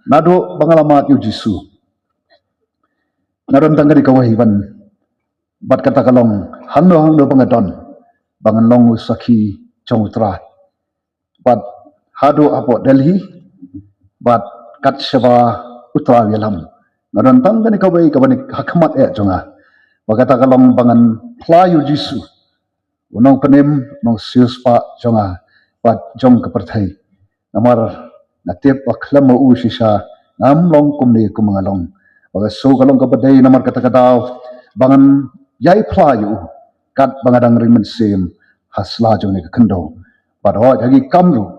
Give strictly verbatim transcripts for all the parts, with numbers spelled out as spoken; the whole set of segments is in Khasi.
Naduh ba nga la mad ïa u Jisu, nga don tang kane kawei ban, bad kata ka long hangno hangno ba nga don, ba ngan long u sakhi jong U Trai. Bad haduh hapoh Delhi, bad kat shaba U Trai u ïalam, nga don tang kane kawei kaba ha khmat eh jong nga, ba kata ka long ba ngan phla ïa u Jisu, u Nongpynim, Nongsiewspah jong nga bad jong ka pyrthei. Namar nga tip ba khlem ma u shisha ngam long kumne kumba nga long. Bad ka shu ka long kaba dei namar kata ka daw ba ngan ïai phla ïa u katba nga dang ring mynsiem ha sla jong kane ka khyndew. Bad hooid ha ki kam ruh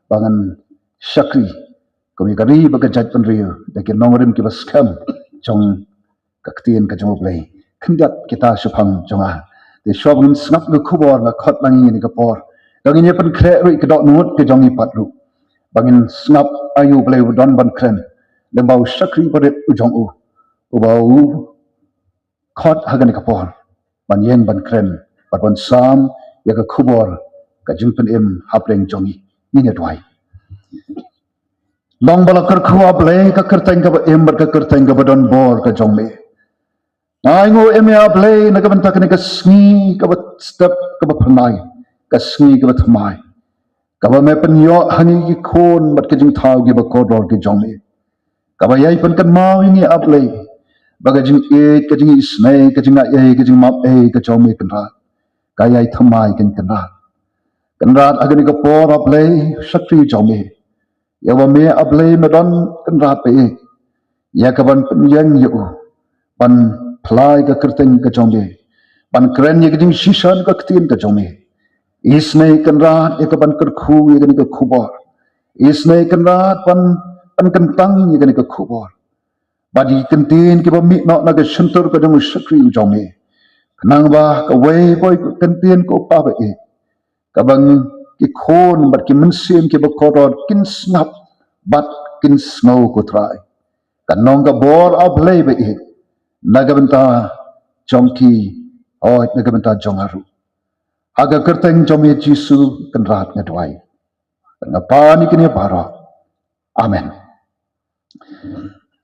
ba ngan shakri kum ïa ka ri bad ka jaitbynriew da ki nongrim kiba skhem jong ka ktien ka jong U Blei. Khyndiat kita shaphang jong nga. Te shuwa ba ngin sngap ïa ka khubor, nga khot lang ïa kane ka por, ba ngin ïa pynkhreh ruh ïa ka dohnud ka jong ngi pat ruh, ba ngin sngap ïa U Blei uba don ban kren lyngba u shakri barit u jong u, uba u khot ha kane ka por ban ïeng ban kren bad ban sam ïa ka khubor ka jingpynim hapdeng jong ngi. Ngin ïa duwai. Long ba la kyrkhu, A Blei, ka kyrteng kaba im bad ka kyrteng kaba don bor ka jong me. Nga ainguh ïa me, A Blei, na ka bynta kane ka sngi kaba step kaba phyrnai, ka sngi kaba thymmai, kaba me pynïoh ha ngi ki khun bad ka jingthaw kiba kordor ki jong me, kaba ïai pynkynmaw ïa ngi, A Blei, ba ka jingïeit, ka jingisynei, ka jingaiei, ka jingmap ei ka jong me, Kynrad, ka ïai thymmai, Kynrad. Kynrad, ha kane ka por, A Blei, shakri jong me, ïa uba me, A Blei, me don, Kynrad, ba ïeit, ïa ka ban pynïeng ïa u ban phla ïa ka kyrteng ka jong me, ban kren ïa ka jingshisha na ka ktien ka jong me. Isynei, Kynrad, ïa ka ban kyrkhu ïa kane ka khubor. Isynei, Kynrad, ban, ban kyntang ïa kane ka khubor bad ïa ki kyntien kiba mih noh na ka shyntur ka jong u shakri u jong me, khnang ba kawei pa kawei ka kyntien, ko Pa ba ïeit, kaba ngi ki khun bad ki mynsiem kiba kordor kin sngap bad kin sngew, ko Trai, kan long ka bor, A Blei ba ïeit, na ka bynta jong ki, hooid, na ka bynta jong nga ruh. Ha ka kyrteng jong me Jisu, Kynrad, nga duwai. Nga pan ïa kine baroh. Amen.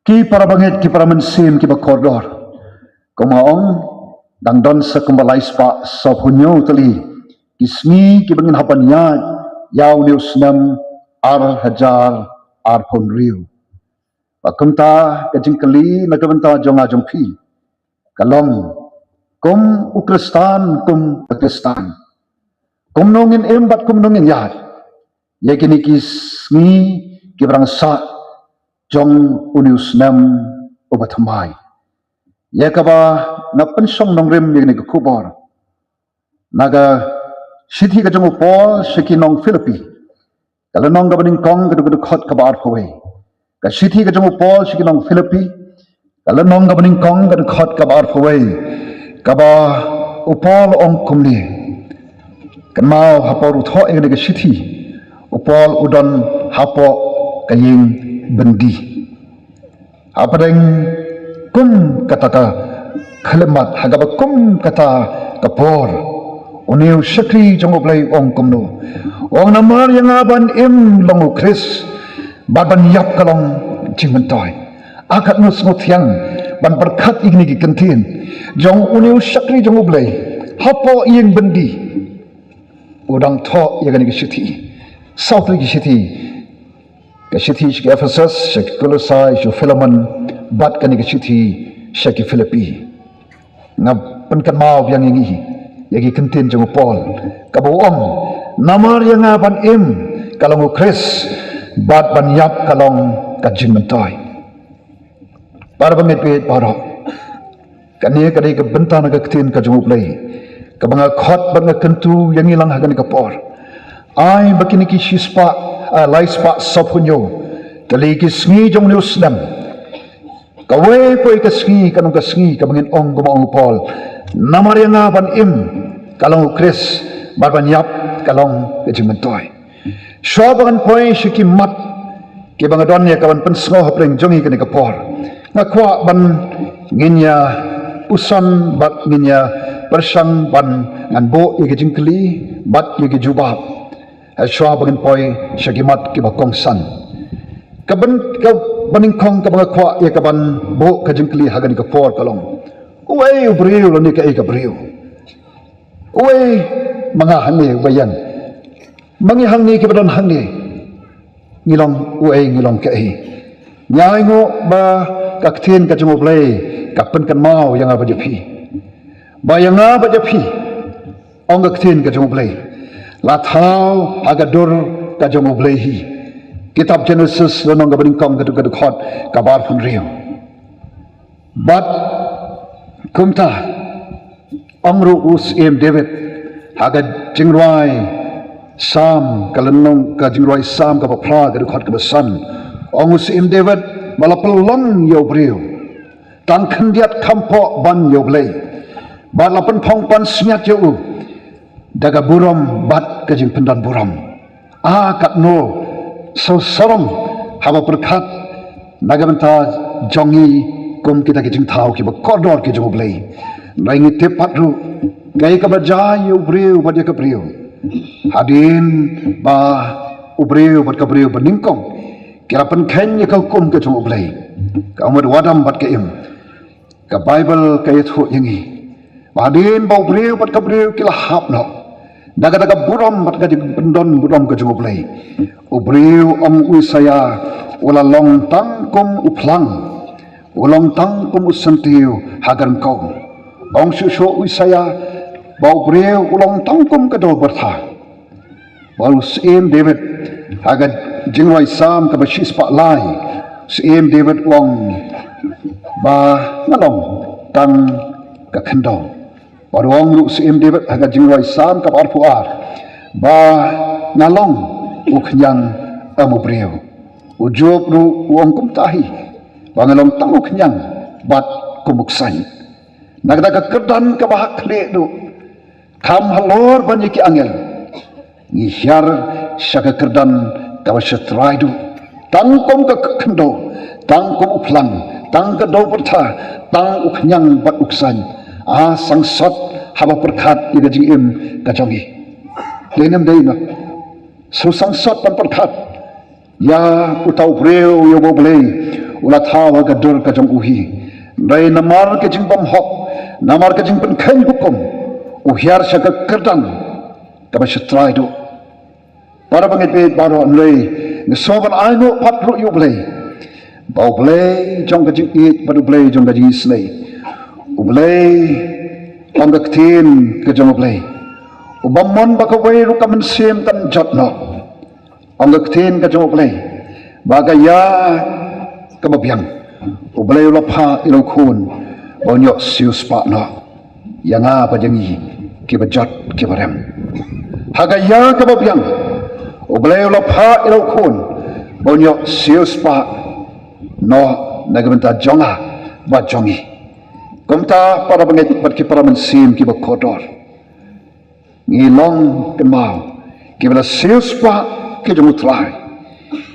Ki para bangeit, ki para mynsiem kiba kordor, kum nga ong, dang don sa kumba lai spah sawphew hynñiew tylli ki sngi kiba ngin hap ban ïaid ïa une u snem ar hajar arphew hynriew. Bad kumta ka jingkylli na ka bynta jong nga jong phi ka long, kum u Khristan, kum u Khristan, kumno ngin im bad kumno ngin ïaid ïa kine ki sngi kiba dang sah jong une u snem uba thymmai, ïa kaba nga pynshong nongrim ïa kane ka khubor na ka shithi ka jong u Paul sha ki nong Philippi, ka lynnong kaba nyngkong, ka dkhot kaba arphew wei. Ka shithi ka jong u Paul sha ki nong Philippi, ka lynnong kaba nyngkong, ka dkhot kaba arphew wei, kaba u Paul u ong kumne. Kynmaw, hapoh ruh thoh ïa kane ka shithi, u Paul u don hapoh ka ïing byndi. Hapdeng kum kata ka khyllipmat, ha kaba kum kata ka por, une u shakri jong U Blei u ong kumno? U ong, namar ïa nga ban im long u Khrist, bad ban ïap ka long jingmyntoi. A katno sngewthiang ban pyrkhat ïa kine ki kyntien jong une u shakri jong U Blei hapoh ïing byndi, u dang thoh ïa kane ka shithi. Saw tylli ki shithi, ka shithi sha ki Ephesus, sha ki Kolossai, sha u Philemon, bad kane ka shithi sha ki Philippi. Nga pynkynmaw biang ïa ngi ïa ki kyntien jong u Paul, kaba u ong, namar ïa nga ban im ka long u Khrist, bad ban ïap ka long ka jingmyntoi. Para bangeit baroh, kane ka dei ka bynta na ka ktien ka jong U Blei kaba nga khot bad nga kyntu ïa ngi lang ha kane ka por. Ai ba kine ki shispah, ah, lai spah sawphew hynñiew tylli ki sngi jong une u snem, kawei pa kawei ka sngi kan long ka sngi kaba ngin ong kumba ong u Paul, namar ïa nga ban im ka long u Khrist, bad ban ïap ka long ka jingmyntoi. Shuwa ba ngan poi sha ki mat kiba nga don ïa ka ban pynsngew hapdeng jong ngi kane ka por, nga kwah ban ngin ïa puson bad ngin ïa pyrshang ban ngan buh ïa ki jingkylli bad ïa ki jubab, eh, shuwa ba ngin poi sha ki mat kiba kongsan. Ka ban, ka banyngkong kaba nga kwah ïa ka ban buh ka jingkylli ha kane ka por ka long, uei u briew lane kaei ka briew? Uei ma nga hangne uba ïeng? Ma ngi hangne kiba don hangne, ngi long uei, ngi long kaei? Ngi ainguh ba ka ktien ka jong U Blei ka pynkynmaw ïa nga bad ïa phi, ba ïa nga bad ïa phi, ong ka ktien ka jong U Blei, la thaw ha ka dur ka jong U Blei hi. Kitab Genesis lynnong kaba nyngkong, ka dkhot, ka dkhot kaba arphew hynriew. Bad kumta ong ruh u Syiem David ha ka jingrwai Salm, ka lynnong, ka jingrwai Salm kaba phra, ka dkhot kaba san, ong u Syiem David ba la pynlong ïa u briew tang khyndiat kham pop ban ïa U Blei, bad la pynphong pansngiat ïa u da ka burom bad ka jingpyndonburom. A katno sngewsarong haba pyrkhat na ka bynta jong ngi kum kita ki jingthaw kiba kordor ki jong U Blei. Hynrei ngi tip pat ruh, kaei kaba jia ïa u briew bad ïa ka briew, hadien ba u briew bad ka briew banyngkong ki la pynkheiñ ïa ka hukum ka jong U Blei, ka mut u Adam bad ka Im, ka Baibl ka ïathuh ïa ngi ba hadien ba u briew bad ka briew ki la hap noh na kata ka burom bad ka jingpyndonburom ka jong U Blei, u briew, ong u Isaïah, u la long tang kum u phlang, u long tang kum u syntiew ha ka ryngkew. Ong shuh shuh u Isaïah ba u briew u long tang kum ka dew byrtha. Bad u Syiem David ha ka jingrwai Salm kaba shispah lai, u Syiem David u ong ba nga long tang ka khyndew. Bad u ong ruh u Syiem David ha ka jingrwai Salm kaba arphew ar ba nga long u khñiang em u briew. U Job ruh u ong kumta hi ba nga long tang u khñiang bad kum u ksaiñ. Na kata ka kyrdan kaba ha khlieh duh, kham halor ban ïa ki angel, ngi hiar sha ka kyrdan kaba shatrai duh, tang kum ka khyndew, tang kum u phlang, tang ka dew byrtha, tang u khñiang bad u ksaiñ. A sangsot haba pyrkhat ïa ka jingim ka jong ngi. Lei nem dei na, shu sangsot ban pyrkhat ïa uta u briew ïa uba U Blei u la thaw ha ka dur ka jong u hi. Hynrei namar ka jingbymhok, namar ka jingpynkheiñ hukum, u hiar sha ka kyrdan kaba shatrai duh. Para bangeit bad baroh, hynrei nga sngew ban ainguh pat ruh ïa U Blei, ba U Blei jong ka jingïeit bad U Blei jong ka jingisynei, U Blei, ong ka ktien ka jong U Blei, u bym mon ba kawei ruh ka mynsiem kan jot noh. Ong ka ktien ka jong U Blei ba ha ka ïa kaba biang U Blei u la phah ïa la u Khun ba un ïoh siewspah noh ïa nga bad ïa ngi kiba jot kiba rem. Ha ka ïa kaba biang U Blei u la phah ïa la u Khun ba un ïoh siewspah noh na ka bynta jong nga bad jong ngi. Kumta para bangeit bad ki para mynsiem kiba kordor, ngi long kynmaw kiba la siewspah ki jong U Trai,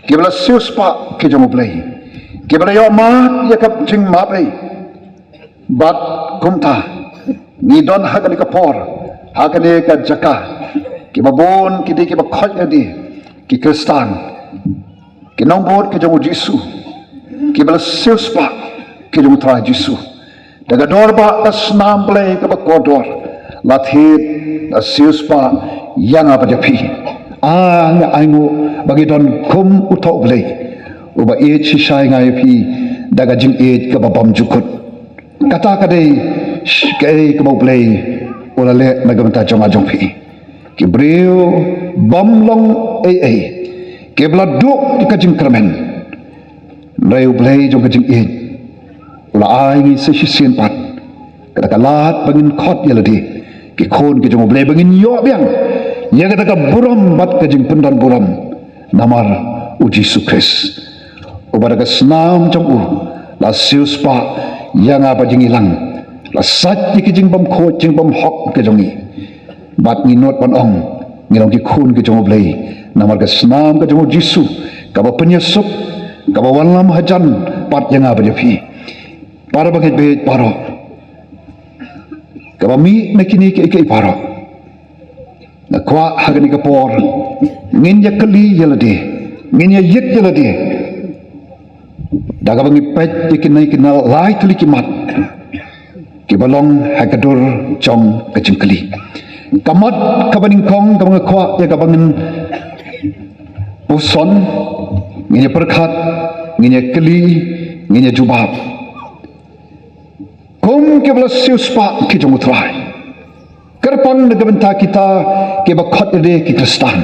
kiba la siewspah ki jong U Blei, kiba la ïoh mad ïa ka jingmabei. Bad kumta ngi don ha kane ka por, ha kane ka jaka, kiba bun ki dei kiba koit lade, ki Khristan, ki nongbud ki jong U Jisu, kiba la siewspah ki jong U Trai Jisu. Da ka dor ba ka snam Blei kaba kordor, la thied, la siewspah ïa nga bad ïa phi. A, nga ainguh ba ngi don kum uta U Blei uba ïeit shisha ïa nga ïa phi da ka jingïeit kaba bymjukut. Kata ka dei kaei kaba U Blei u la leh na ka bynta jong nga jong phi. Ki briew bym long ei ei, kiba la duh ïa ka jingkyrmen. Hynrei U Blei jong ka jingïeit u la ai ngi sa shisien pat kata ka lad ba ngin khot ïa lade ki khun ki jong U Blei, ba ngin ïoh biang ïa kata ka burom bad ka jingpyndonburom namar U Jisu Khrist, uba da ka snam jong u la siewspah ïa nga bad ïa ngi lang, la sait ïa ki jingbymkhuid jingbymhok ki jong ngi. Bad ngi nud ban ong, ngi long ki khun ki jong U Blei namar ka snam ka jong U Jisu, kaba pynïasuk, kaba wanlam hajan pat ïa nga bad ïa phi. Para bangeit bad baroh, kaba mih na kine kiei kiei baroh, nga kwah ha kane ka por ngin ïa kylli ïa lade, ngin ïa ïit ïa lade, Da kaba ngi peit ïa kine kine lai tylli ki mat kiba long ha ka dur jong ka jingkylli. Ka mat kaba nyngkong kaba nga kwah ïa kaba ngin puson, ngin ïa pyrkhat, ngin ïa kylli, ngin ïa jubab. Kum kiba la siewspah ki jong U Trai. Kyrpang na ka bynta kita kiba khot ïa ki Khristan.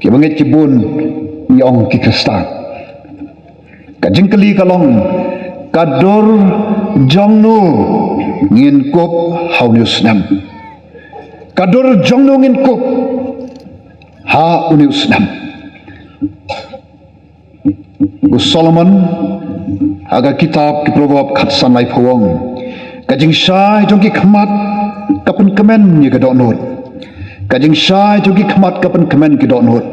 Kiba ngeit ki bun ngi ong ki Khristan. Ka jingkylli ka long, ka dur jong no ngin kup ha une u snem. Ka dur jong no ngin kup ha une u snem. U Solomon ha ka kitab ki Proverb khatsan laiphew u ong, ka jingshai jong ki khmat ka pynkmen ïa ka dohnud. Ka jingshai jong ki khmat ka pynkmen ki dohnud.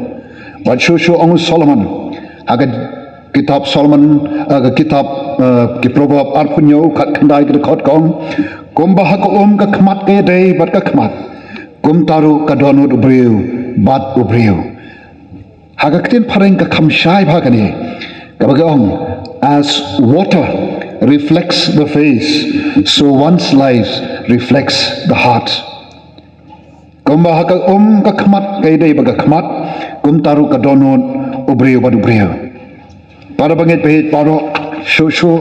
Bad shuh shuh ong u Solomon ha ka kitab Solomon, ha ka kitab, eh, ki Proverb arphew hynñiew khatkhyndai ka dkhot ka ong, kumba ha ka um ka khmat ka ïadei bad ka khmat, kumta ruh ka dohnud u briew bad u briew. Ha ka ktien phareng ka kham shai bha kane, kaba ka ong, as water reflects the face, so one's life reflects the heart. Kumba ha ka um ka khmat ka ïadei bad ka khmat, kumta ruh ka dohnud u briew bad u briew. Para bangeit bangeit baroh, shuh shuh,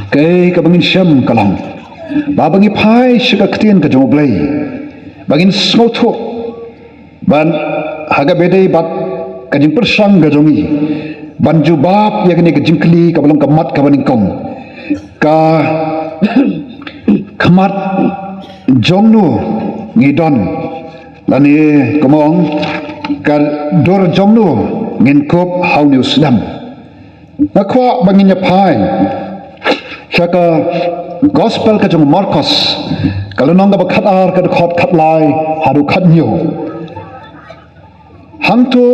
kaei kaba ngin shem ka long ba, ba ngi phai sha ka ktien ka jong U Blei, ba ngin sngewthuh ban ha kaba ïadei bad ka jingpyrshang ka jong ngi ban jubab ïa kane ka jingkylli kaba long ka mat kaba nyngkong. Ka khmat jong no ngi don, lane kumba ong, ka dur jong no ngin kup ha une u snem. Nga kwah ba ngin ïa phai sha ka Gospel ka jong u Markos, ka lynnong kaba khatar, ka dkhot khatlai haduh khathynñiew. Hangto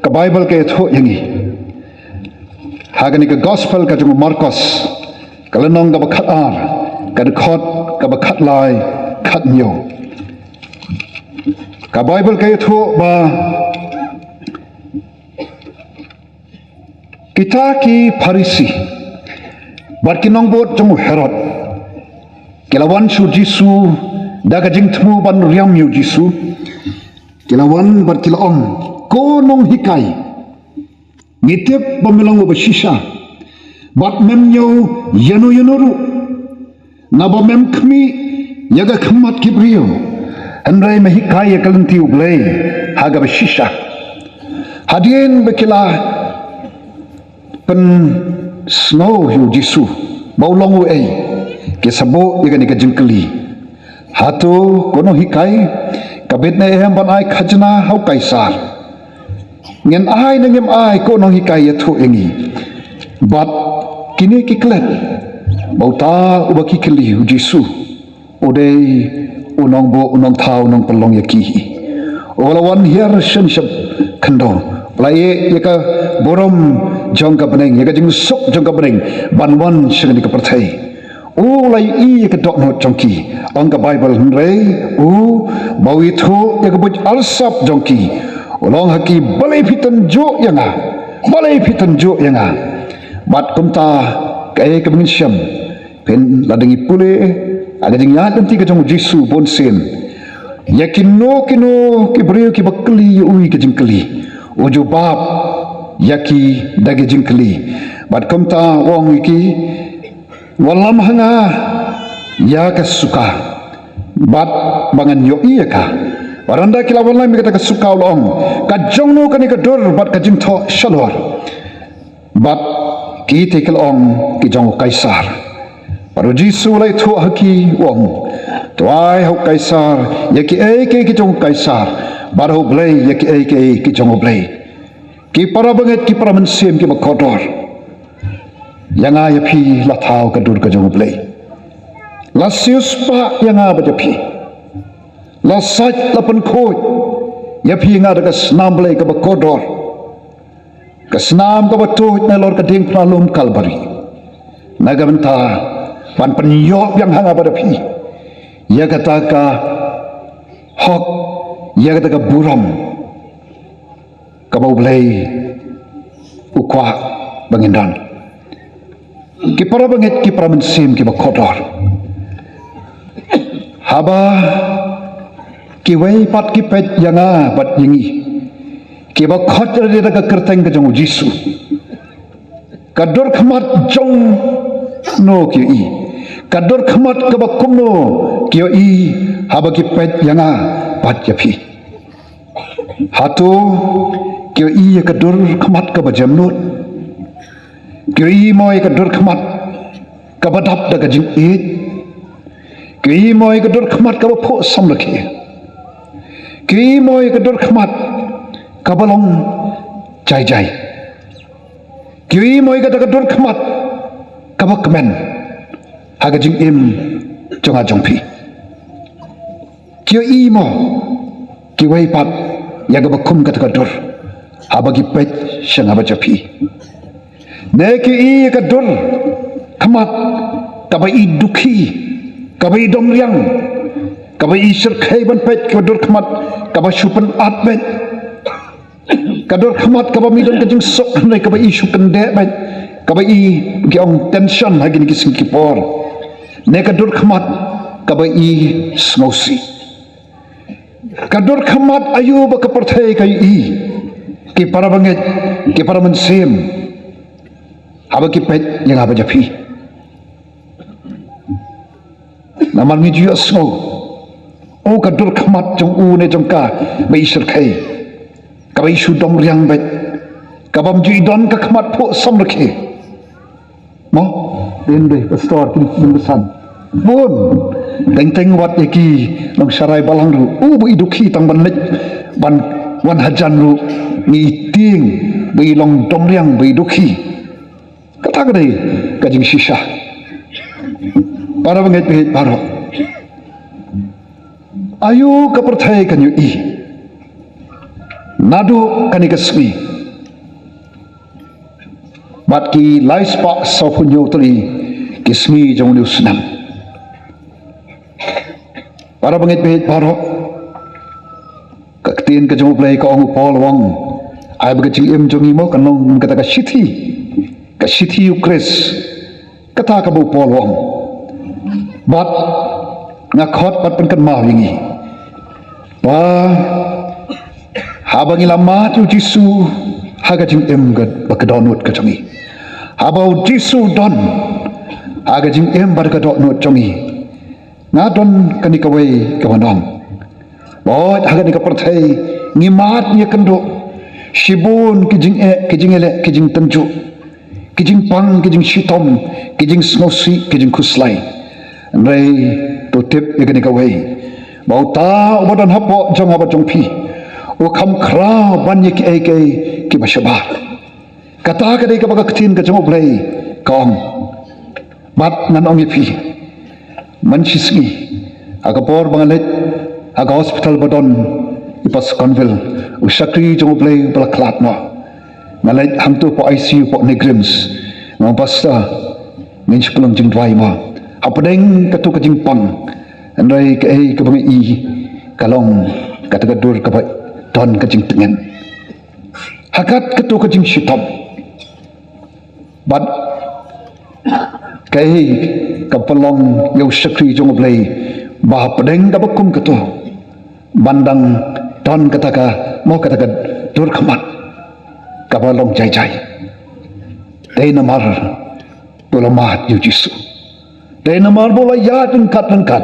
ka Baibl ka ïathuh ïa ngi ha kane ka Gospel ka jong u Markos, ka lynnong kaba khatar, ka dkhot kaba khatlai, khathynñiew. Ka Baibl ka ïathuh ba kita ki Pharisi bad ki nongbud jong u Herod ki la wan sha u Jisu da ka jingthmu ban riam ïa u Jisu. Ki la wan bad ki la ong, ko nonghikai, ngi tip ba me long uba shisha bad mem ñiew ïano ïano ruh naba mem khmih ïa ka khmat ki briew, hynrei me hikai ïa ka lynti U Blei ha kaba shisha. Hadien ba ki la pynsngew ïa u Jisu ba u long uei, ki sa buh ïa kane ka jingkylli, hato ko nonghikai, ka bit ne em ban ai khajna ha u Kaisar? Ngin ai ne ngim ai, ko nonghikai, ïathuh ïa ngi. Bad kine ki klet ba uta uba ki kylli, u Jisu, u dei u nongbuh, u nongthaw, u nongpynlong ïa ki. U la wan hiar shen shep khyndew, u la ïeh ïa ka burom jong ka bneng, ïa ka jingsuk jong ka bneng ban wan sha kane ka pyrthei. U la ïohi ïa ka dohnud jong ki, ong ka Baibl, hynrei u, ba u ithuh ïa ka buit arsap jong ki, u la ong ha ki, balei phi tynjuh ïa nga? Balei phi tynjuh ïa nga? Bad kumta, kaei kaba ngin shem, phin, lada ngi pule ha ka jingïaid lynti ka jong u Jisu bunsien, ïa kino kino ki briew kiba kylli ïa u ïa ka jingkylli, u jubab ïa ki da ka jingkylli. Bad kumta u ong ïa ki, wallam ha nga ïa ka suka, bad ba ngan ïohi ïa ka. Bad hynda ki la wallam ïa kata ka suka, u la ong, ka jong no kane ka dur bad ka jingthoh shalor? Bad kita ki la ong, ki jong u Kaisar. Bad u Jisu u la ïathuh ha ki, u ong, to ai ha u Kaisar ïa kiei kiei ki jong u Kaisar, bad ha U Blei ïa kiei kiei ki jong U Blei. Ki para bangeit, ki para mynsiem kiba kordor, ïa nga ïa phi la thaw ka dur ka jong U Blei. La siewspah ïa nga bad ïa phi. La sait, la pynkhuid ïa phi ïa nga da ka snam Blei kaba kordor, ka snam kaba tuid nalor ka diengphna lum Kalbari, na ka bynta ban pynïoh biang ha nga bad ha phi ïa kata ka hok, ïa kata ka burom kaba U Blei u kwah ba ngin don. Ki para bangeit, ki para mynsiem kiba kordor, haba kiwei pat ki peit ïa nga bad ïa ngi, kiba khot ïa lade da ka kyrteng ka jong u Jisu, ka dur khmat jong no ki ïohi? Ka dur khmat kaba kumno ki ïohi haba ki peit ïa nga bad ïa phi? Hato ki ïohi ïa ka dur khmat kaba jemnud? Ki ïohi mo ïa ka dur khmat kaba dap da ka jingïeit? Ki ïohi mo ïa ka dur khmat kaba phuh samrkhie? Ki ïohi mo ïa ka dur khmat kaba long jai jai? Ki ïohi mo ïa ka dur khmat kaba kmen ha ka jingim jong nga jong phi? Ki ïohi mo kiwei pat ïa kaba kum kata ka dur haba ki peit sha nga bad sha phi? Ne ki ïohi ïa ka dur khmat kaba i dukhi, kaba i domriang, kaba i shyrkhei ban peit, ka dur khmat kaba shu pynat beit, ka dur khmat kaba ym don ka jingsuk, hynrei kaba i shu kyndeh beit, kaba i, ki ong, tension ha kine ki sngi ki por? Ne ka dur khmat kaba i sngewsih? Ka dur khmat aïu ba ka pyrthei ka ïohi, ki para bangeit, ki para mynsiem, haba ki peit ïa nga bad ïa phi? Namar ngi ju ïohsngew, o, ka dur khmat jong u ne jong ka ba i shyrkhei, kaba i shu domriang beit, kaba ym ju i don ka khmat phuh samrkhie. Mo, ïa dei pastor, ki nongsan bun, teng teng wat ïa ki nongsharai balang ruh, u, ba i dukhi tang ban leit, ban wan hajan ruh, ngi tieng ba i long domriang, ba i dukhi. Kata ka dei ka jingshisha. Para bangeit baieit baroh, aïu ka pyrthei kan ïohi naduh kane ka sngi bad ki lai spah sawphew hynñiew tylli ki sngi jong une u snem? Para bangeit baieit baroh, ka ktien ka jong U Blei ka ong, u Paul u ong, ai ba ka jingim jong ngi mo kan long kata ka shithi, ka shithi U Khrist. Kata kaba u Paul u ong. Bad nga khot bad pynkynmaw ïa ngi ba haba ngi la mad ïa u Jisu ha ka jingim ka, ba ka dohnud ka jong ngi, haba u Jisu u don ha ka jingim bad ka dohnud jong ngi, nga don kane kawei ka ban ong. Bad ha kane ka pyrthei ngi mad, ngi ïakynduh shibun ki jingeh, ki jingïaleh, ki jingtynjuh, ki jingpang, ki jingshitom, ki jingsngewsih, ki jingkhuslai. Hynrei to tip ïa kane kawei, ba uta uba don hapoh jong nga bad jong phi u kham khraw ban ïa kiei kiei kiba shabar. Kata ka dei kaba ka ktien ka jong U Blei ka ong. Bad ngan ong ïa phi, man shisngi, ha ka por ba nga leit ha ka hospital ba don i Pastor Conville, u shakri jong U Blei ba la khlad noh, nga leit hangto hapoh I C U, hapoh NEIGRIHMS. Nga ong, Pastor, ngin shu pynlong jingduwai mo hapdeng kato ka jingpang. Hynrei kaei kaba nga i ka long kata ka dur kaba don ka jingtngen ha kat kato ka jingshitom. Bad kaei ka pynlong ïa u shakri jong U Blei ba hapdeng kaba kum kato ban dang don kata ka, mo, kata ka dur khmat kaba long jai jai? Dei namar ba u la mad ïa u Jisu. Dei namar ba u la ïaid ryngkat ryngkat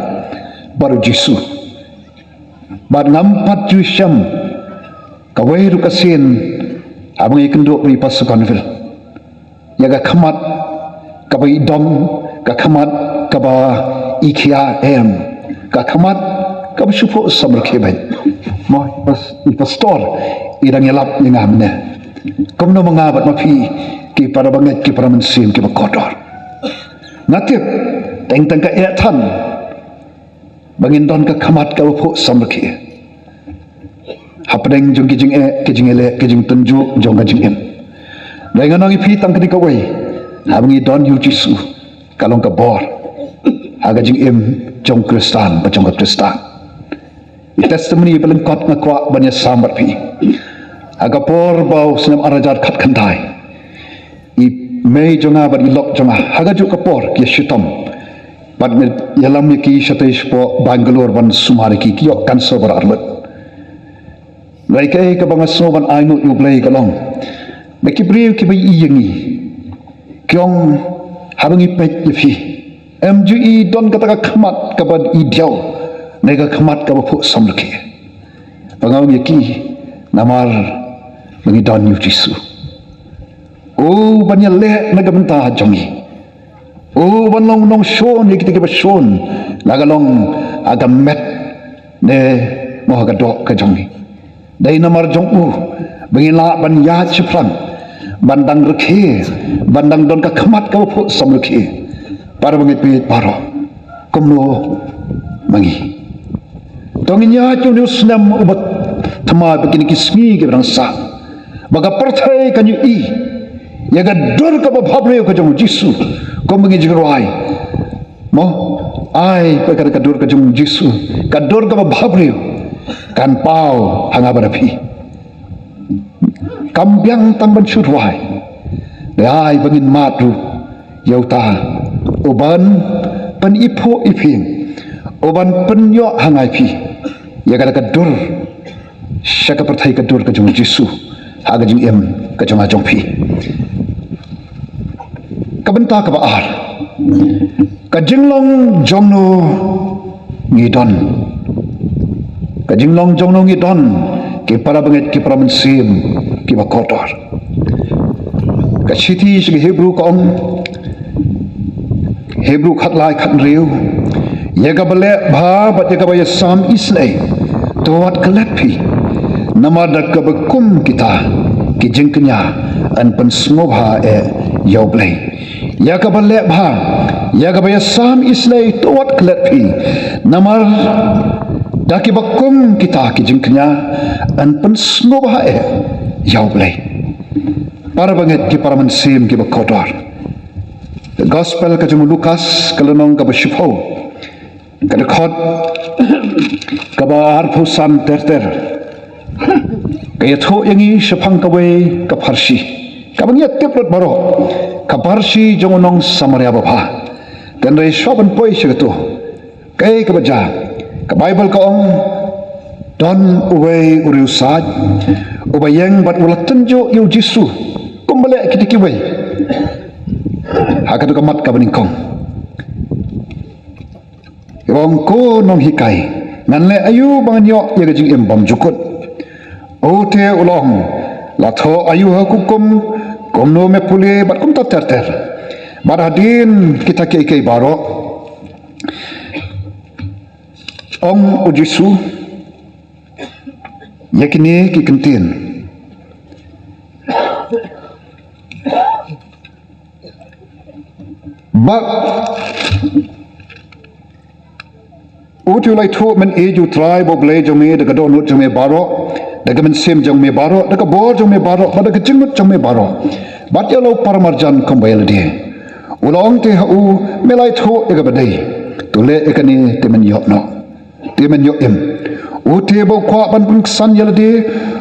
bad u Jisu. Bad ngam pat ju shem kawei ruh ka sien haba ngi ïakynduh bad i Pastor Conville ïa ka khmat kaba i dom, ka khmat kaba i khia em, ka khmat kaba shu phuh samrkhie beit. Mo, i pas-, i pastor i dang ïalap ïa nga mynne. Kumno ma nga bad ma phi, ki para bangeit, ki para mynsiem kiba kordor? Nga tip teng teng ka eh than ba ngin don ka khmat kaba phuh samrkhie hapdeng jong ki jingeh, ki jingïaleh, ki jingtynjuh jong ka jingim. Hynrei ngan ong ïa phi tang kane kawei, haba ngi don ïa u Jisu, ka long ka bor ha ka jingim jong u Khristan bad jong ka Khristan. I testimony ba lyngkot nga kwah ban ïasam bad phi. Ha ka por ba u snem ar hajar khatkhyndai, i mei jong nga bad i lok jong nga ha kajuh ka por ki shitom. Bad nga ïalam ïa ki shatei shapoh Bangalore ban sumar ïa ki, ki ïoh cancer ba armet. Hynrei kaei kaba nga sngew ban ai nguh ïa U Blei ka long, na ki briew kiba ïohi ïa ngi, ki ong, haba ngi peit ïa phi, em ju i don kata ka khmat kaba i diaw ne ka khmat kaba phuh samrkhie. Ba nga ong ïa ki, namar ba ngi don ïa U Jisu. O ban ïaleh na ka bynta jong ngi. O ban long nongshun ïa kita kiba shun, la ka long ha ka met ne mo ha ka doh ka jong ngi. Dei namar jong u ba ngi lah ban ïaid shaphrang, ban dang rkhie, ban dang don ka khmat kaba phuh samrkhie. Para bangeit baroh, kumno ma ngi? To ngin ïaid ïa une u snem uba thymmai bad kine ki sngi kiba dang sah, ba ka pyrthei kan ïohi ïa ka dur kaba bhabriew ka jong U Jisu. Kumba ngi jingrwai, mo, ai ba ka, ka dur ka jong U Jisu, ka dur kaba bhabriew kan paw ha nga bad ha phi. Kam biang tang ban shu rwai, hynrei ai ba ngin mad ruh ïa uta uban pyniphuh iphieng, uban pynïoh ha nga ïa phi ïa kata ka dur sha ka pyrthei, ka dur ka jong U Jisu ha ka jingim ka jong nga jong phi. Ka bynta kaba ar, ka jinglong jongno ngi don. Ka jinglong jongno ngi don, ki para bangeit, ki para mynsiem kiba kordor. Ka shithi sha ki Hebru ka ong, Hebru khatlai khathynriew, ïa kaba leh bha bad ïa kaba ïasam isynei, to wat klet phi. Namar da kaba kum kita ki jingkñia yn pynsngewbha eh ïa U Blei. Ïa kaba leh bha, ïa kaba ïasam isynei, to wat klet phi. Namar da kiba kum kita ki jingkñia yn pynsngewbha eh ïa U Blei. Para bangeit, ki para mynsiem kiba kordor, Gospel ka jong u Lukas, ka lynnong kaba shiphew, ka dkhot kaba arphew san ter ter, ka ïathuh ïa ngi shaphang kawei ka pharshi kaba ngi ïatip lut baroh, ka pharshi jong u nong Samaria babha. Hynrei shuwa ban poi sha kato, kaei kaba jia? Ka Baibl ka ong, don uwei u riewsaid uba ïeng bad u la tynjuh ïa U Jisu kumba leh kita kiwei ha kato ka mat kaba nyngkong. U ong, ko nonghikai, ngan leh aïu ba ngan ïoh ïa ka jingim bymjukut? U te u la ong, la thoh aïu ha ka hukum, kumno me pule bad kumta ter ter. Bad hadien kita kiei kiei baroh, ong U Jisu ïa kine ki kyntien. Bad u te u la ïathuh, men ïeit ïa U Trai bad U Blei jong me da ka dohnud jong me baroh, da ka mynsiem jong me baroh, da ka bor jong me baroh, bad da ka jingmut jong me baroh, bad ïa la u paramarjan kumba ïa lade. U la ong te ha u, me la ïathuh ïa kaba dei, to leh ïa kane te men ïoh noh, te men ïoh im. U te ba u kwah ban pynksan ïa lade,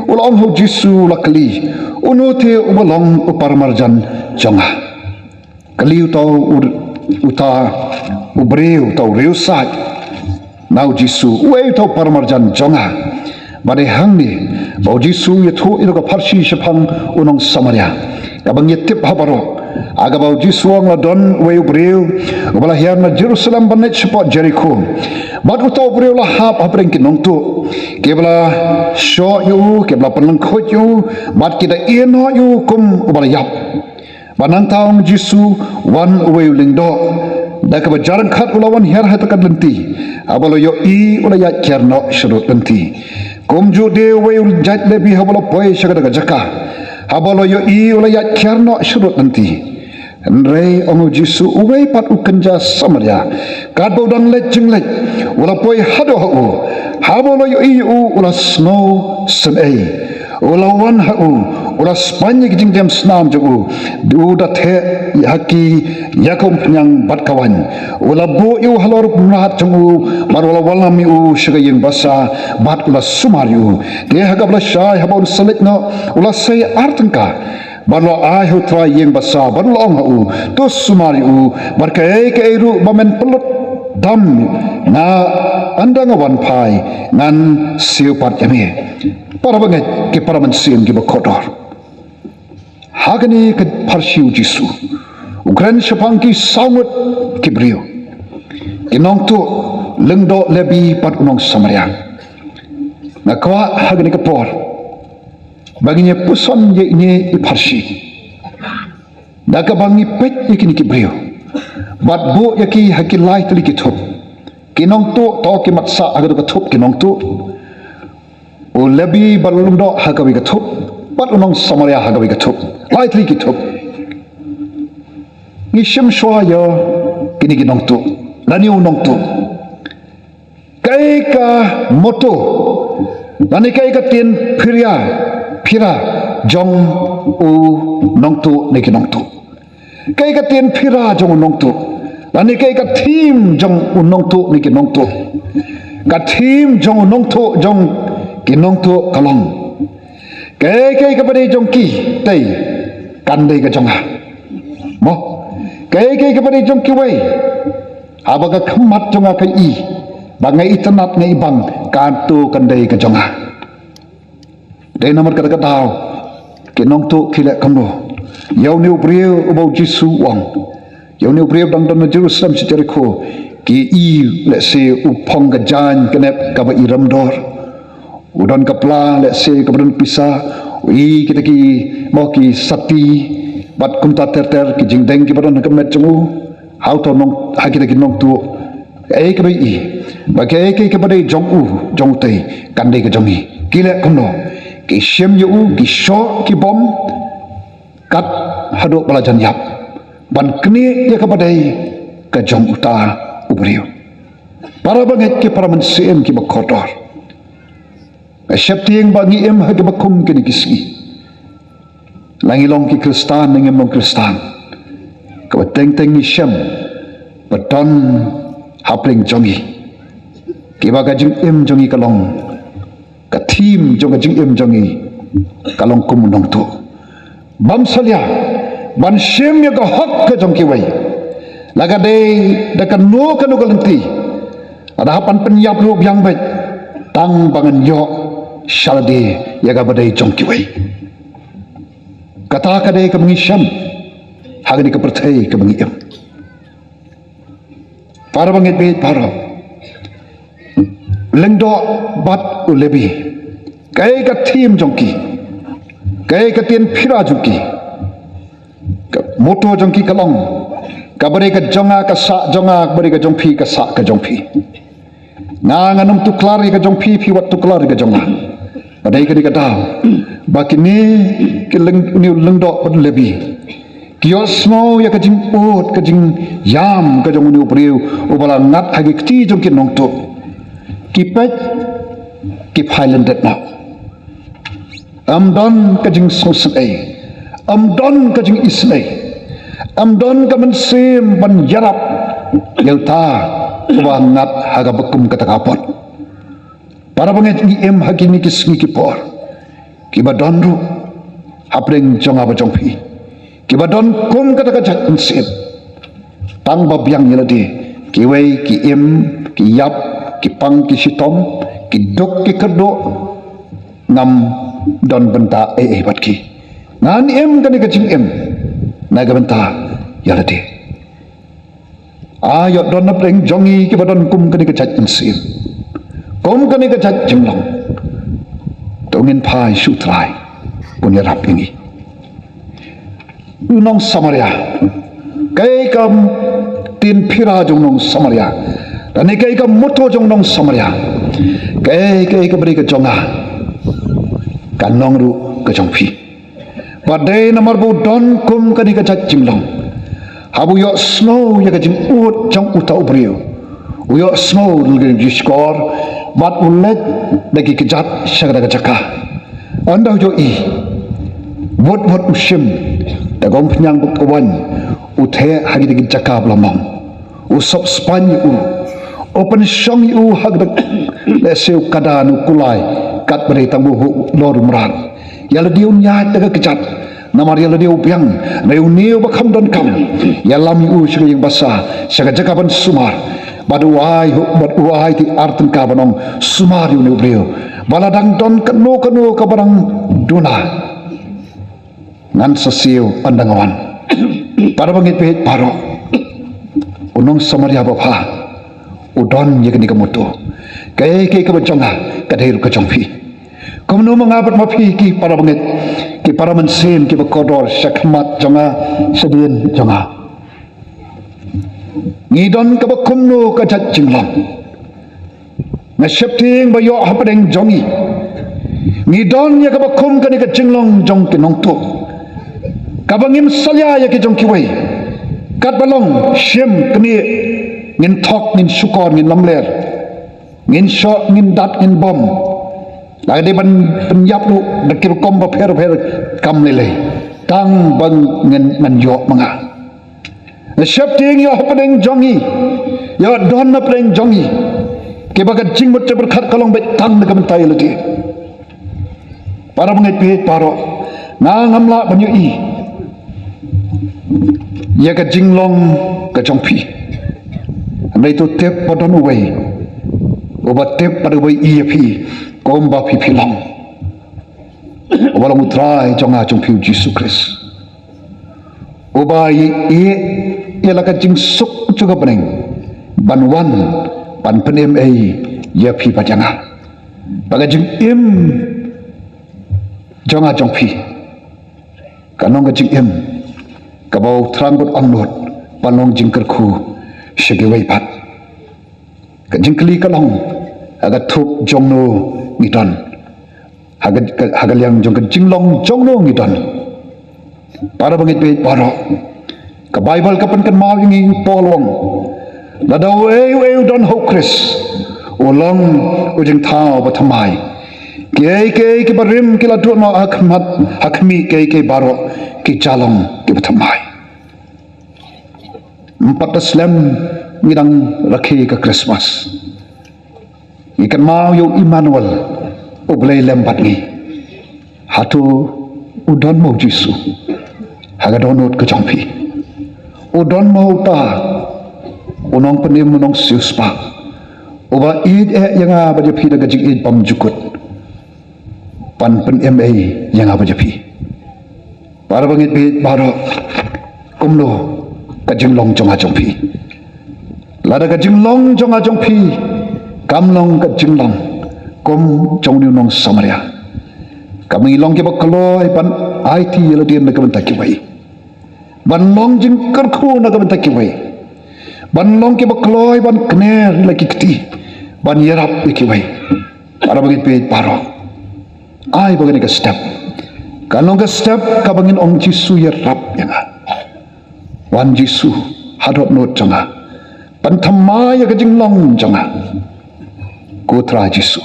u la ong ha U Jisu, u la kylli, uno te uba long u paramarjan jong nga? Kylli uta u, uta u briew, uta u riewsaid na U Jisu, uei uta u paramarjan jong nga? Bad dei hangne ba U Jisu u ïathuh ïa ka pharshi shaphang u nong Samaria kaba ngi ïatip ha baroh, ha kaba U Jisu u ong, la don uwei u briew uba la hiar na Jerusalem ban leit shapoh Jerikho. Bad uta u briew u la hap hapdeng ki nongtuh kiba la shoh ïa u, kiba la pynlyngkhuid ïa u, bad ki da ïehnoh ïa u kum uba la ïap. Bad nangta, ong U Jisu, wan uwei u lyngdoh, da kaba jar ryngkat u la wan hiar ha kata ka lynti. Haba u la ïohi, u la ïaid kiar noh sharud lynti. Kumjuh de uwei u jait Lebi, haba u la poi sha kata ka jaka, haba u la ïohi, u la ïaid kiar noh sharud lynti. Hynrei, ong U Jisu, uwei pat u kynja Samaria, katba u dang leit jingleit, u la poi haduh ha u. Haba u la ïohi ïa u, u la sngew synei. U la wan ha u, u la spaiñ ïa ki jingdem snam jong u, u da theh ha ki ïa ka umphniang bad ka waiñ. U la buh ïa u halor u mrad jong u, bad u la wallam ïa u sha ka ïing basa, bad u la sumar ïa u. Te ha kaba lashai, haba un sa leit noh, u la sei ar tyngka. Bad la ai ha u Trai ïing basa, bad la ong ha u, to sumar ïa u, bad kaei kaei ruh ba men pynlut dam, nga ynda nga wan phai ngan siew pat ïa me. Para bangeit, ki para mynsiem kiba kordor, ha kane ka pharshi u Jisu u kren shaphang ki saw ngut ki briew, ki nongtuh, lyngdoh Lebi bad u nong Samaria. Nga kwah ha kane ka por ba ngin ïa puson ïa ine i pharshi da kaba ngi peit ïa kine ki briew bad buh ïa ki ha ki lai tylli ki thup. Ki nongtuh, to ki mat sah ha kato ka thup ki nongtuh. U Lebi bad u lyngdoh ha kawei ka thup, bad u nong Samaria ha kawei ka thup. Lai tylli ki thup. Ngi shim shuwa ïa kine ki nongtuh lane u nongtuh. Kaei ka motto lane kaei ka ktien phira, phira jong u nongtuh ne ki nongtuh? Kaei ka ktien phira jong u nongtuh lane kaei ka theme jong u nongtuh ne ki nongtuh? Ka theme jong u nongtuh jong ki nongtuh ka long, kaei kaei kaba dei jong ki tei kan dei ka jong nga. Mo, kaei kaei kaba dei jong kiwei, haba ka khmat jong nga ka i, ba nga itynnad, nga ibang, kato kan dei ka jong nga. Dei namar kata ka daw ki nongtuh ki leh kumno ïa une u briew uba u Jisu u ong, ïa une u briew dang don na Jerusalem sha Jerikho? Ki i lehse u phong ka jaiñ ka nep kaba i remdor. U don ka pla lehse kaba don pisa, u i kita ki, mo, ki sati bad kumta ter ter, ki jingdeng kiba don ha ka met jong u. Ha uto u nong, ha kita ki nongtuh, kaei kaba i, ba kaei kaei kaba dei jong u, jong u tei kan dei ka jong ngi? Ki leh kumno? Ki shim ïa u, ki shoh ki bom kat haduh ba la jan ïap ban knieh ïa kaba dei ka jong uta u briew. Para bangeit, ki para mynsiem kiba kordor, nga sheptieng ba ngi im ha kiba kum kine ki sngi. La ngi long ki Khristan ne ngim long Khristan, kaba teng teng ngi shem ba don hapdeng jong ngi kiba ka jingim jong ngi ka long, ka theme jong ka jingim jong ngi ka long kum u nongtuh. Bym salia ban shim ïa ka hok ka jong kiwei, la ka dei da kano kano ka lynti, lada hap ban pynïap ruh biang beit, tang ba ngan ïoh sha lade ïa kaba dei jong kiwei. Kata ka dei kaba ngi shem ha kane ka pyrthei kaba ngi im. Para bangeit, beit baroh, lyngdoh bad u Lebi, kaei ka theme jong ki, kaei ka ktien phira jong ki? Ka motto jong ki ka long, kaba dei ka jong nga ka sah jong nga, kaba dei ka jong phi ka sah ka jong phi. Nga ngan ym tuklar ïa ka jong phi, phi wat tuklar ïa ka jong nga. Ba dei kane ka daw ba kine ki lyng, une u lyngdoh bad u Lebi, ki ïohsngew ïa ka jingud, ka jingïam ka jong une u briew uba la ngat ha ki kti jong ki nongtuh. Ki peit, ki phai lyndet noh. Ym don ka jingsngewsynei, ym don ka jingisynei, ym don ka mynsiem ban ïarap ïa uta uba ngat ha kaba kum kata ka por. Para bangeit, ngi im ha kine ki sngi ki por kiba don ruh hapdeng jong nga bad jong phi kiba don kum kata ka jait mynsiem. Tang ba biang ïa lade, kiwei ki im, ki ïap, ki pang, ki shitom, ki duk, ki kyrduh, ngam don bynta ei ei bad ki. Ngan im kane ka jingim na ka bynta ïa lade. Ai, ïoh don hapdeng jong ngi kiba don kum kane ka jait mynsiem, kum kane ka jait jinglong, to ngin phai sha u Trai, un ïarap ïa ngi. U nong Samaria, kaei ka ktien phira jong u nong Samaria, lane kaei ka motto jong u nong Samaria? Kaei kaei kaba dei ka jong nga, kan long ruh ka jong phi. Ba dei namar ba u don kum kane ka jait jinglong, haba u ïohsngew ïa ka jingud jong uta u briew, u ïohsngew da ka jingshkor bad u leit da ki kjat sha kata ka jaka. Ynda u ïohi, wut wut u shim da ka umphniang bad ka waiñ, u theh ha kata ka jaka ba la mong. U sop spaiñ ïa u, u pynshong ïa u ha kata, lehse u kada ne u kulai, katba dei tang ba u lor u mrad. Ïa lade un ïaid da ka kjat, Namar ïa lade u biang, na une uba kham donkam, ïalam ïa u sha ka ïing basa, sha ka jaka ban sumar. Bad u ai, bad u ai te ar tyngka ban ong sumar ïa une u briew. Ba la dang don kano kano kaba dang duna, ngan sa siew ynda nga wan. Para bangeit baieit baroh, u nong Samaria babha u don ïa kane ka motto: kaei kaei kaba jong nga ka dei ruh ka jong phi. Kumno ma nga bad ma phi ki para bangeit, ki para mynsiem kiba kordor, sha khmat jong nga, shadien jong nga, ngi don kaba kumno ka jait jinglong? Nga sheptieng ba ïoh hapdeng jong ngi, ngi don ïa kaba kum kane ka jinglong jong ki nongtuh, kaba ngim salia ïa ki jong kiwei. Katba long shim knieh, ngin thok, ngin shukor, ngin lamler, ngin shoh, ngin dat, ngin bom. La ka dei ban pynïap ruh da ki rukom bapher bapher, kam lei lei, tang ba ngan, ngan ïoh ma nga. Nga sheptieng ïoh hapdeng jong ngi, ïoh don hapdeng jong ngi kiba ka jingmut jingpyrkhat ka long beit tang na ka bynta ïa lade. Para bangeit baieit baroh, nga ngam lah ban ïohi ïa ka jinglong ka jong phi. Hynrei to tip ba don uwei uba tip bad uba ïohi ïa phi kumba phi phi long, uba long U Trai jong nga jong phi U Jisu Khrist, uba ïeit ïa la ka jingsuk jong ka bneng ban wan ban pynim ei ïa phi bad ïa nga. Ba ka jingim jong nga jong phi kan long ka jingim kaba U Trai un ong lut ban long jingkyrkhu sha kiwei pat. Ka jingkylli ka long, ha ka thup jong no ngi don? Ha ka, ka, ha ka liang jong ka jinglong jong no ngi don? Para bangeit baieit baroh, ka Baibl ka pynkynmaw ïa ngi, u Paul u ong, lada uei uei u don ha U Khrist, u long u jingthaw ba thymmai. Kiei kiei kiba rim ki la duh noh ha khmat, ha khmih, kiei kiei baroh ki la long kiba thymmai. Ym pat da slem ngi dang rakhe ka Christmas, ngi kynmaw ïa u Immanuel, U Blei lem bad ngi. Hato u don mo u Jisu ha ka dohnud ka jong phi? U don mo uta u nongpynim, u nongsiewspah, uba ïeit eh ïa nga bad ïa phi da ka jingïeit bymjukut, ban pynim ei ïa nga bad ïa phi? Para bangeit baieit baroh, kumno ka jinglong jong nga jong phi? Lada ka jinglong jong nga jong phi kam long ka jinglong kum jong une u nong Samaria, kam ngi long kiba kloi ban aiti ïa lade na ka bynta kiwei, ban long jingkyrkhu na ka bynta kiwei, ban long kiba kloi ban kner ïa la ki kti, ban ïarap ïa kiwei. Para bangeit baieit baroh, ai ba kane ka step kan long ka step kaba ngin ong, Jisu, ïarap ïa nga. Wan Jisu ha dohnud jong nga, pynthymmai ïa ka jinglong jong nga, ko Trai Jisu.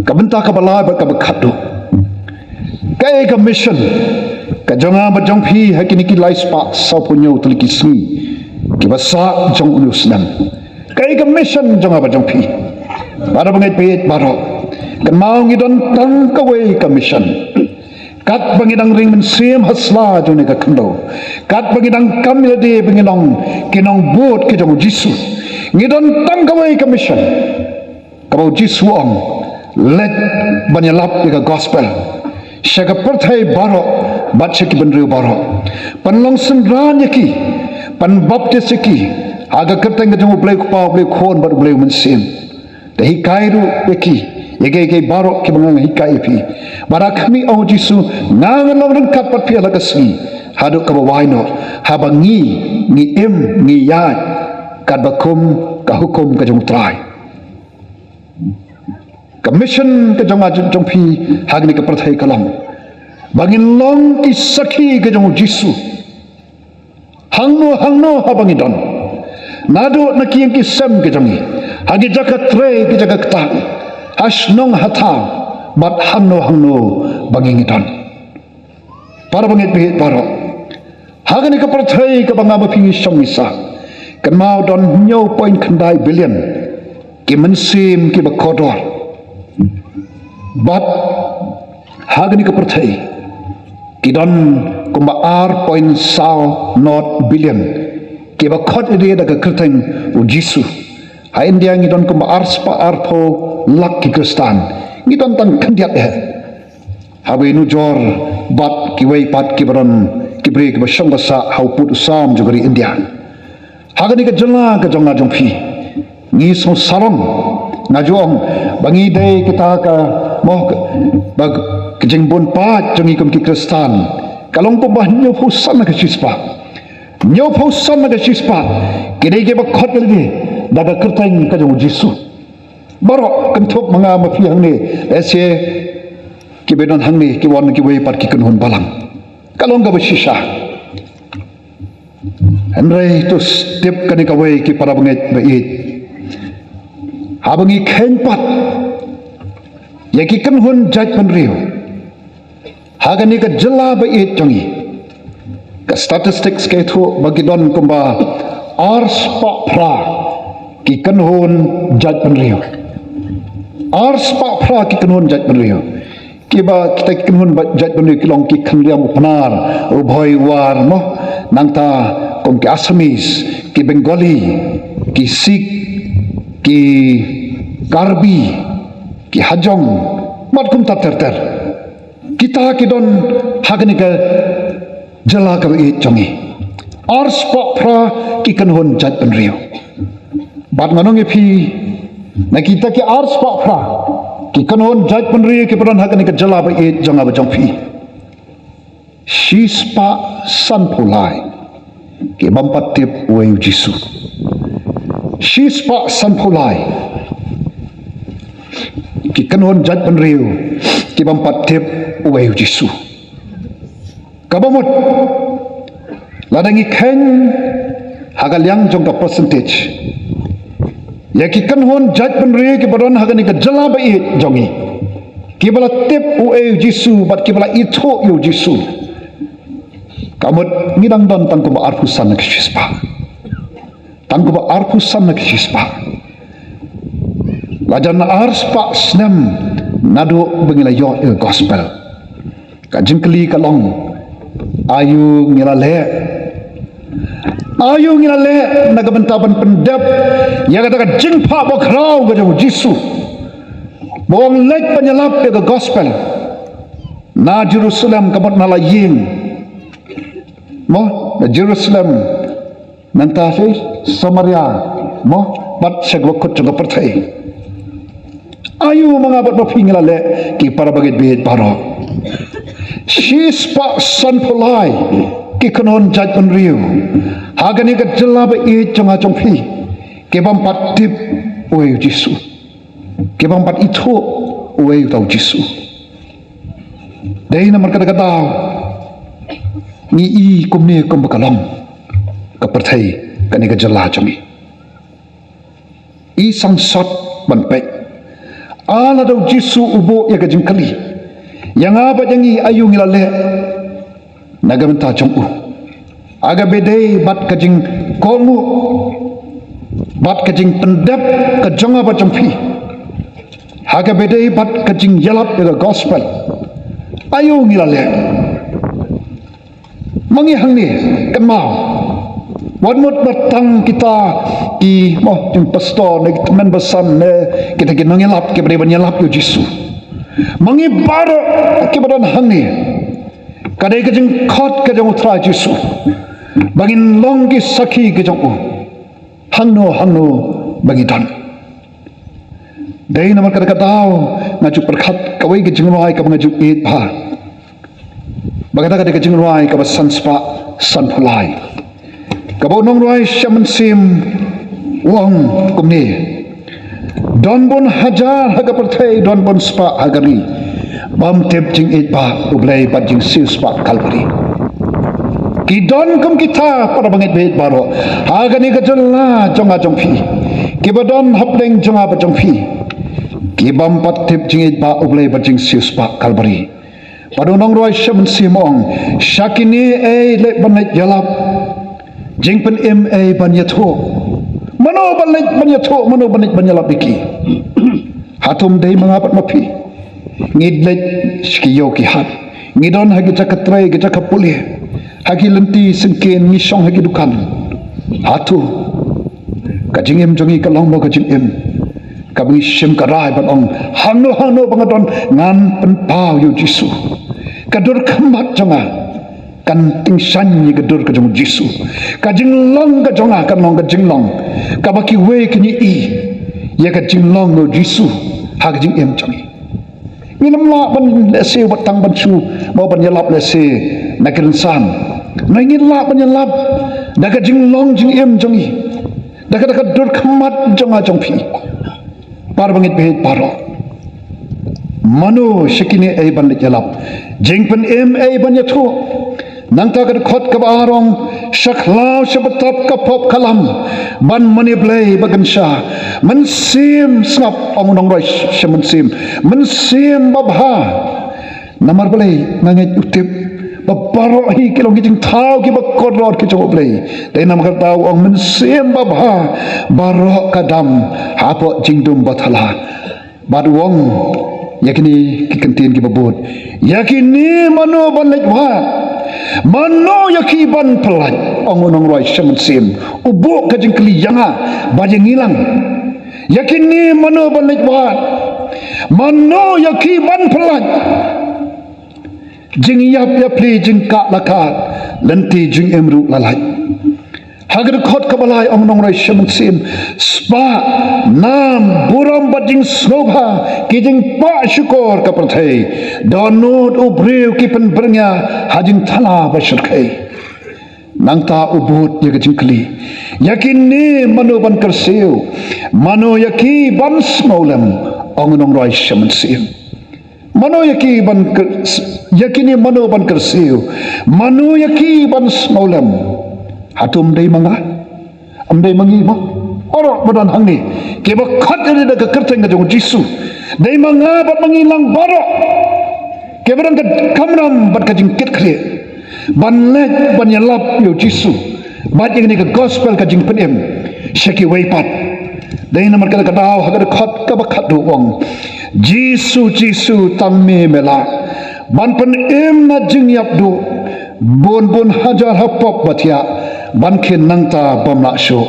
Ka bynta kaba lai bad kaba khatduh, kaei ka mission ka jong nga bad jong phi ha kine ki lai spah sawphew hynñiew tylli ki sngi kiba sah jong une u snem? Kaei ka mission jong nga bad jong phi? Para bangeit baieit baroh, kynmaw ngi don tang kawei ka mission. Katba ngi dang ring mynsiem ha sla jong kane ka khyndew, katba ngi dang kam ïa lade ba ngi long ki nongbud ki jong u Jisu, ngi don tang kawei ka mission, kaba u Jisu u ong, leit ban ïalap ïa ka gospel sha ka pyrthei baroh bad sha ki bynriew baroh, ban long synran ïa ki, ban baptis ïa ki ha ka kyrteng ka jong U Blei U Kpa, U Blei U Khun bad U Blei U Mynsiem. Te hikai ruh ïa ki ïa kiei kiei baroh kiba nga hikai ïa phi. Bad ha khmih, ong u Jisu, nga ngan long ryngkat bad phi ha la ka sngi haduh kaba wai noh, haba ngi, ngi im, ngi ïaid katba kum ka hukum ka jong u Trai. Ka mission ka jong nga jong phi ha kane ka pyrthei ka long ba ngin long ki sakhi ka jong u Jisu hangno hangno haba ngi don, naduh na ki ïing ki sem ka jong ngi, ha ki jaka trei, ki jaka ktah, ha shnong ha thaw, bad hangno hangno ba ngi ngi don. Para bangeit baieit baroh, ha kane ka pyrthei kaba nga bad phi ngi shong ngi sah, kynmaw, don hynñiew point khyndai billion ki mynsiem kiba kordor. Bad ha kane ka pyrthei Ki don kumba ar point saw not billion kiba khot ïa lade da ka kyrteng u Jisu. Ha India ngi don kumba ar spah arphew lak ki Khristan. Ngi don tang khyndiat eh. Haba nujor bad kiwei pat kiba don ki briew kiba shong ba sah ha u pud u sam jong ka ri India. Ha kane ka jylla ka jong nga jong phi, ngi sngewsarong, nga ju ong ba ngi dei kita ka, mo, ba ka jingbun paid jong ngi kum ki Khristan ka long kumba hynñiewphew san na ka shispah. Hynñiewphew san na ka shispah ki dei kiba khot ïa lade da ka kyrteng ka jong u Jisu. Baroh kynthup ma nga ma phi hangne, lehse kiba don hangne ki wan kiwei pat ki kynhun balang. Ka long kaba shisha. Hynrei to tip kane kawei ki para bangeit ba ïeit, haba ngi kheiñ pat ïa ki kynhun jaitbynriew ha kane ka jylla ba ïeit jong ngi, ka statistics ka ïathuh ba ki don kumba ar spah phra ki kynhun jaitbynriew. Ar spah phra ki kynhun jaitbynriew. Kiba kita ki kynhun ba, jaitbynriew ki long ki Khynriam u Pnar, u Bhoi u War, mo, nangta kum ki Assamese, ki Bengali, ki Sikh, ki Karbi, ki Hajong, bad kumta ter ter. Kita ki don ha kane ka jylla kaba ïeit jong ngi. Ar spah phra ki kynhun jaitbynriew. Bad ngan ong ïa phi, na kita ki ar spah phra ki kynhun jaitbynriew kiba don ha kane ka jylla ba ïeit jong nga ba jong phi, shi spah sanphew lai ki bym pat tip uei u Jisu. Shi spah sanphew lai ki kynhun jaitbynriew ki bym pat tip uei u Jisu. Kaba mut, lada ngi kheiñ ha ka liang jong ka percentage ïa ki kynhun jaitbynriew kiba don ha kane ka jylla ba ïeit jong ngi, kiba la tip uei u Jisu bad kiba la ithuh ïa u Jisu, ka mut ngi dang don tang kumba arphew san na ka shispah. Tang kumba arphew san na ka shispah. La jan ar spah snem naduh ba ngi la ïoh ïa ka gospel. Ka jingkylli ka long, aïu ngi la leh? Aïu ngi la leh na ka bynta ban pyndep ïa kata ka jingphah bakhraw ka jong u Jisu, ba u ong leit ban ïalap ïa ka gospel na Jerusalem, ka mut na la ïing, mo, na Jerusalem, nangta sha Samaria, mo, bad sha kaba kut jong ka pyrthei. Aïu ma nga bad ma phi ngi la leh, ki para bangeit baieit baroh? Shi spah sanphew lai ki kynhun jaitbynriew ha kane ka jylla ba ïeit jong nga jong phi, ki bym pat tip uei u Jisu, ki bym pat ithuh uei uta u Jisu. Dei namar kata ka daw ngi i kumne kumba ka long ka pyrthei, kane ka jylla jong ngi. I sangsot ban peit, ah, lada u Jisu u buh ïa ka jingkylli ïa nga bad ïa ngi, aïu ngi la leh na ka bynta jong u, ha kaba ïadei bad ka jingkohnguh bad ka jingpyndep ka jong nga bad jong phi, ha kaba ïadei bad ka jingïalap ïa ka gospel, aïu ngi la leh? Ma ngi hangne, kynmaw, wat mut ba tang kita ki, mo, jong pastor ne ki tymmen basan ne kita ki nongïalap kiba dei ban ïalap ïa u Jisu. Ma ngi baroh kiba don hangne, ka dei ka jingkhot ka jong u Trai Jisu ba ngin long ki sakhi ka jong u hangno hangno ba ngi don. Dei namar kata ka daw nga ju pyrkhat kawei ka jingrwai kaba nga ju ïeit bha, ba kata ka dei ka jingrwai kaba san spah sanphew lai, kaba u nongrwai Shem Mynsiem u ong kumne: Don bun hajar ha ka pyrthei, don bun spah ha ka ri, bym tip jingïeit bah U Blei bad jingsiewspah Kalbari. Ki don kum kita para bangeit baieit baroh ha kane ka jylla jong nga jong phi, kiba don hapdeng jong nga bad jong phi, ki bym pat tip jingïeit bah U Blei bad jingsiewspah Kalbari. Bad u nongrwai Shem Mynsiem u ong, sha kine ei leit ban leit ïalap, jingpynim ei ban ïathuh? Mano ban leit ban ïathuh, mano ban leit ban ïalap ïa ki? Hato ym dei ma nga bad ma phi? Ngi leit sha ki ïew ki hat, Ngi don ha ki jaka trei, ki jaka pule, ha ki lynti syngkien, ngi shong ha ki dukan. Hato ka jingim jong ngi ka long mo ka jingim kaba ngi shim ka rai ban ong, hangno hangno ba nga don, ngan pynpaw ïa u Jisu? Ka dur khmat jong nga kan tyngshaiñ ïa ka dur ka jong u Jisu. Ka jinglong ka jong nga kan long ka jinglong kaba kiwei kin ïohi ïa ka jinglong u Jisu ha ka jingim jong ngi. Ngim lah ban lehse bad tang ban shu, mo, ban ïalap lehse na ki rynsan. Ngi lah ban ïalap da ka jinglong jingim jong ngi, da ka, da ka dur khmat jong nga jong phi. Para bangeit bad baroh, mano sha kine ei ban leit ïalap? Jingpynim ei ban ïathuh. Nangta ka dkhot kaba ar ong, sha khlaw sha btap ka pop ka lam ban mane Blei ba kynsha. Mynsiem, sngap, ong u nongrwai sha mynsiem, mynsiem babha. Namar balei? Nga ngeit u tip ba baroh hi ki long ki jingthaw kiba kordor ki jong u Blei. Dei namar kata u ong, mynsiem babha, baroh ka dam hapoh jingdum bathala. Bad u ong ïa kine ki kyntien kiba bud, ïa kine mano ban leit wad? Mano ïa ki ban pyllait? Ong u nongrwai sha mynsiem, u buh ka jingkylli ïa nga bad ïa ngi lang. Ïa kine mano ban leit wad? Mano ïa ki ban pyllait? Jingïap ïapli, jingkah la kah, lynti jingim ruh la lait. Ha ka dkhot kaba lai ong u nongrwai sha mynsiem, spah, nam, burom bad jingsngewbha, ki jingpah shukor ka pyrthei. Dohnud u briew ki pynbyrngia ha jingthala ba shyrkhei. Nangta u bud ïa ka jingkylli, ïa kine mano ban kyrsiew? Mano ïa ki ban sngewlem? Ong u nongrwai sha mynsiem, mano ïa ki ban kyr-, ïa kine mano ban kyrsiew? Mano ïa ki ban sngewlem? Hato ym dei ma nga? Ym dei ma ngi mo? Baroh ba don hangne kiba khot ïa lade da ka kyrteng ka jong u Jisu. Dei ma nga bad ma ngi lang baroh kiba don ka kamram bad ka jingkitkhlieh ban leit ban ïalap ïa u Jisu bad ïa kane ka gospel ka jingpynim sha kiwei pat. Dei namar kata ka daw ha ka dkhot kaba khatduh u ong, Jisu, Jisu, tang me me lah ban pynim na jingïap duh bun bun hajar ha pop ba thiah, ban khin nangta bym lah shuh.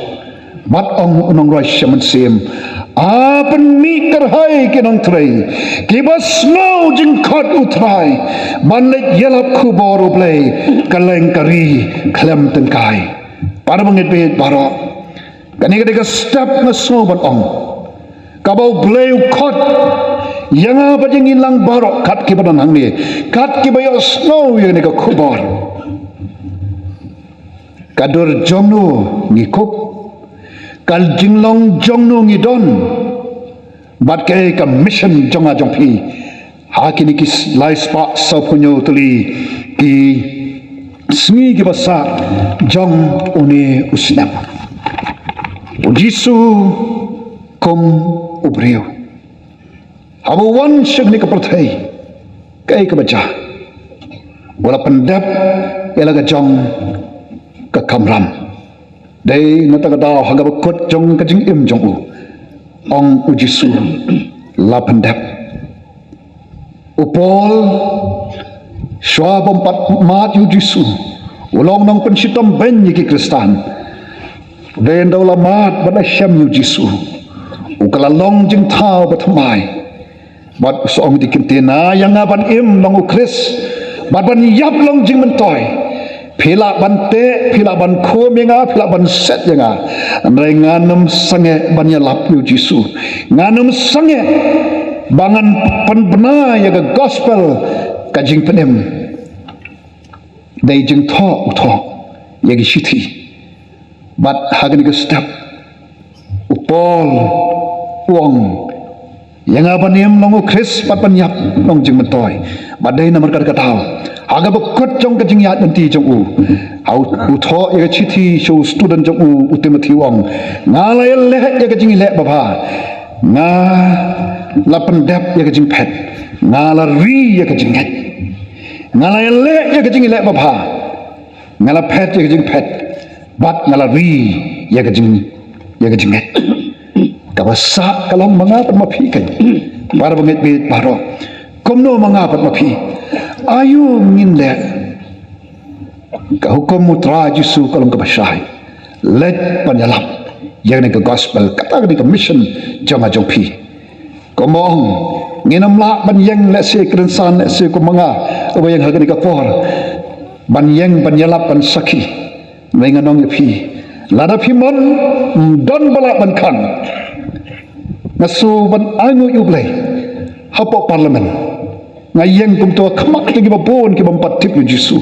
Bad ong u nongrwai sha mynsiem, a pynmih kyrhai ki nongtrei kiba sngew jingkhot u Trai ban leit ïalap khubor u Blei kylleng ka ri khlem tyngkai. Para bangeit bad baroh, kane ka dei ka step nga sngew ban ong kaba u Blei u khot ïa nga bad ïa ngi lang baroh kat kiba don hangne, kat kiba ïohsngew ïa kane ka khubor. Ka dur jong no ngi kup? Ka jinglong jong no ngi don? Bad kaei ka mission jong nga jong phi ha kine ki lai spah sawphew hynñiew tylli ki sngi kiba sah jong une u snem? U Jisu kum u briew, haba u wan sha kane ka pyrthei, kaei kaba jia? U la pyndep ïa la ka jong ka kamram. Dei na kata ka daw ha kaba kut jong ka jingim jong u, ong u Jisu, la pyndep. U Paul, shuwa bym pat mad ïa u Jisu, u long nongpynshitom beiñ ïa ki Khristan. Dei ynda u la mad bad la shem ïa u Jisu, u ka la long jingthaw ba thymmai. Bad u sa ong ïa ki ktien, ïa nga ban im long u Khrist bad ban ïap long jingmyntoi. Phi lah ban teh, phi lah ban khum ïa nga, phi lah ban set ïa nga, hynrei ngan ym sangeh ban ïalap ïa u Jisu. Ngan ym sangeh ba ngan pynbna ïa ka gospel ka jingpynim. Dei jingthoh u thoh ïa ki shithi. Bad ha kane ka step u Paul u ong, ïa nga ban im long u Khrist bad ban ïap long jingmyntoi. Bad dei namar kata ka daw ha kaba kut jong ka jingïaid lynti jong u, ha u, u thoh ïa ka shithi sha u student jong u, u Timothi, u ong, nga la ïaleh ïa ka jingïaleh babha, nga la pyndep ïa ka jingphet, nga la ri ïa ka jingngeit. Nga la ïaleh ïa ka jingïaleh babha, nga la phet ïa ka jingphet, bad nga la ri ïa ka jing, ïa ka jingngeit. Kaba sah ka long ma nga bad ma phi kein, para bangeit bad baroh. Kumno ma nga bad ma phi? Aïu ngin leh? Ka hukum u Trai Jisu ka long kaba shai. Leit ban ïalap ïa kane ka gospel, kata kane ka mission jong nga jong phi. Kumba ong, ngin ym lah ban ïeng lehse kren san lehse kumba nga, uba ïeng ha kane ka por, ban ïeng ban ïalap ban sakhi. Hynrei nga ong ïa phi, lada phi mon, ym don ba lah ban khang. Nga shu ban ainguh ïa U Blei hapoh Parliament. Nga ïeng kumto ha khmat jong kiba bun kiba ym pat tip ïa U Jisu.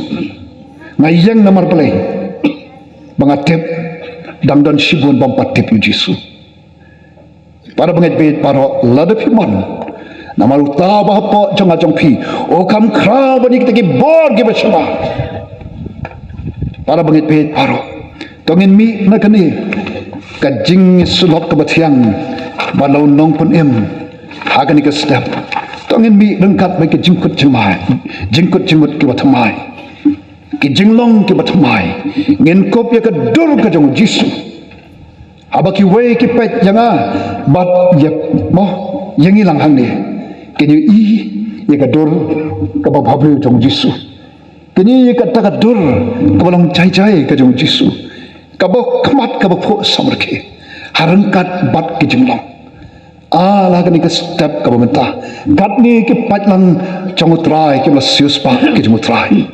Nga ïeng namar balei? Ba nga tip dang don shibun bym pat tip ïa U Jisu. Para bangeit baieit baroh, lada phi mon, namar uta uba hapoh jong nga jong phi u kham khraw ban ïa kita ki bor kiba shisha. Para bangeit baieit baroh, to ngin mih na kane ka jingïasyllok kaba thiang bad la u nongpynim ha kane ka step. To ngin mih ryngkat bad ka jingkut jingmai, jingkut jingmut kiba thymmai, ki jinglong kiba thymmai. Ngin kup ïa ka dur ka jong U Jisu. Haba kiwei ki peit ïa nga bad ïa, mo, ïa ngi lang hangne, kin ïohi ïa ka dur kaba bhabriew jong U Jisu. Kin ïohi ïa kata ka dur kaba long jai jai ka jong U Jisu, kaba khmat kaba phuh samrkhie ha ryngkat bad ki jinglong. Ah, la kane ka step kaba mynta, katne ki paidlang jong U Trai kiba la siewspah ki jong U Trai.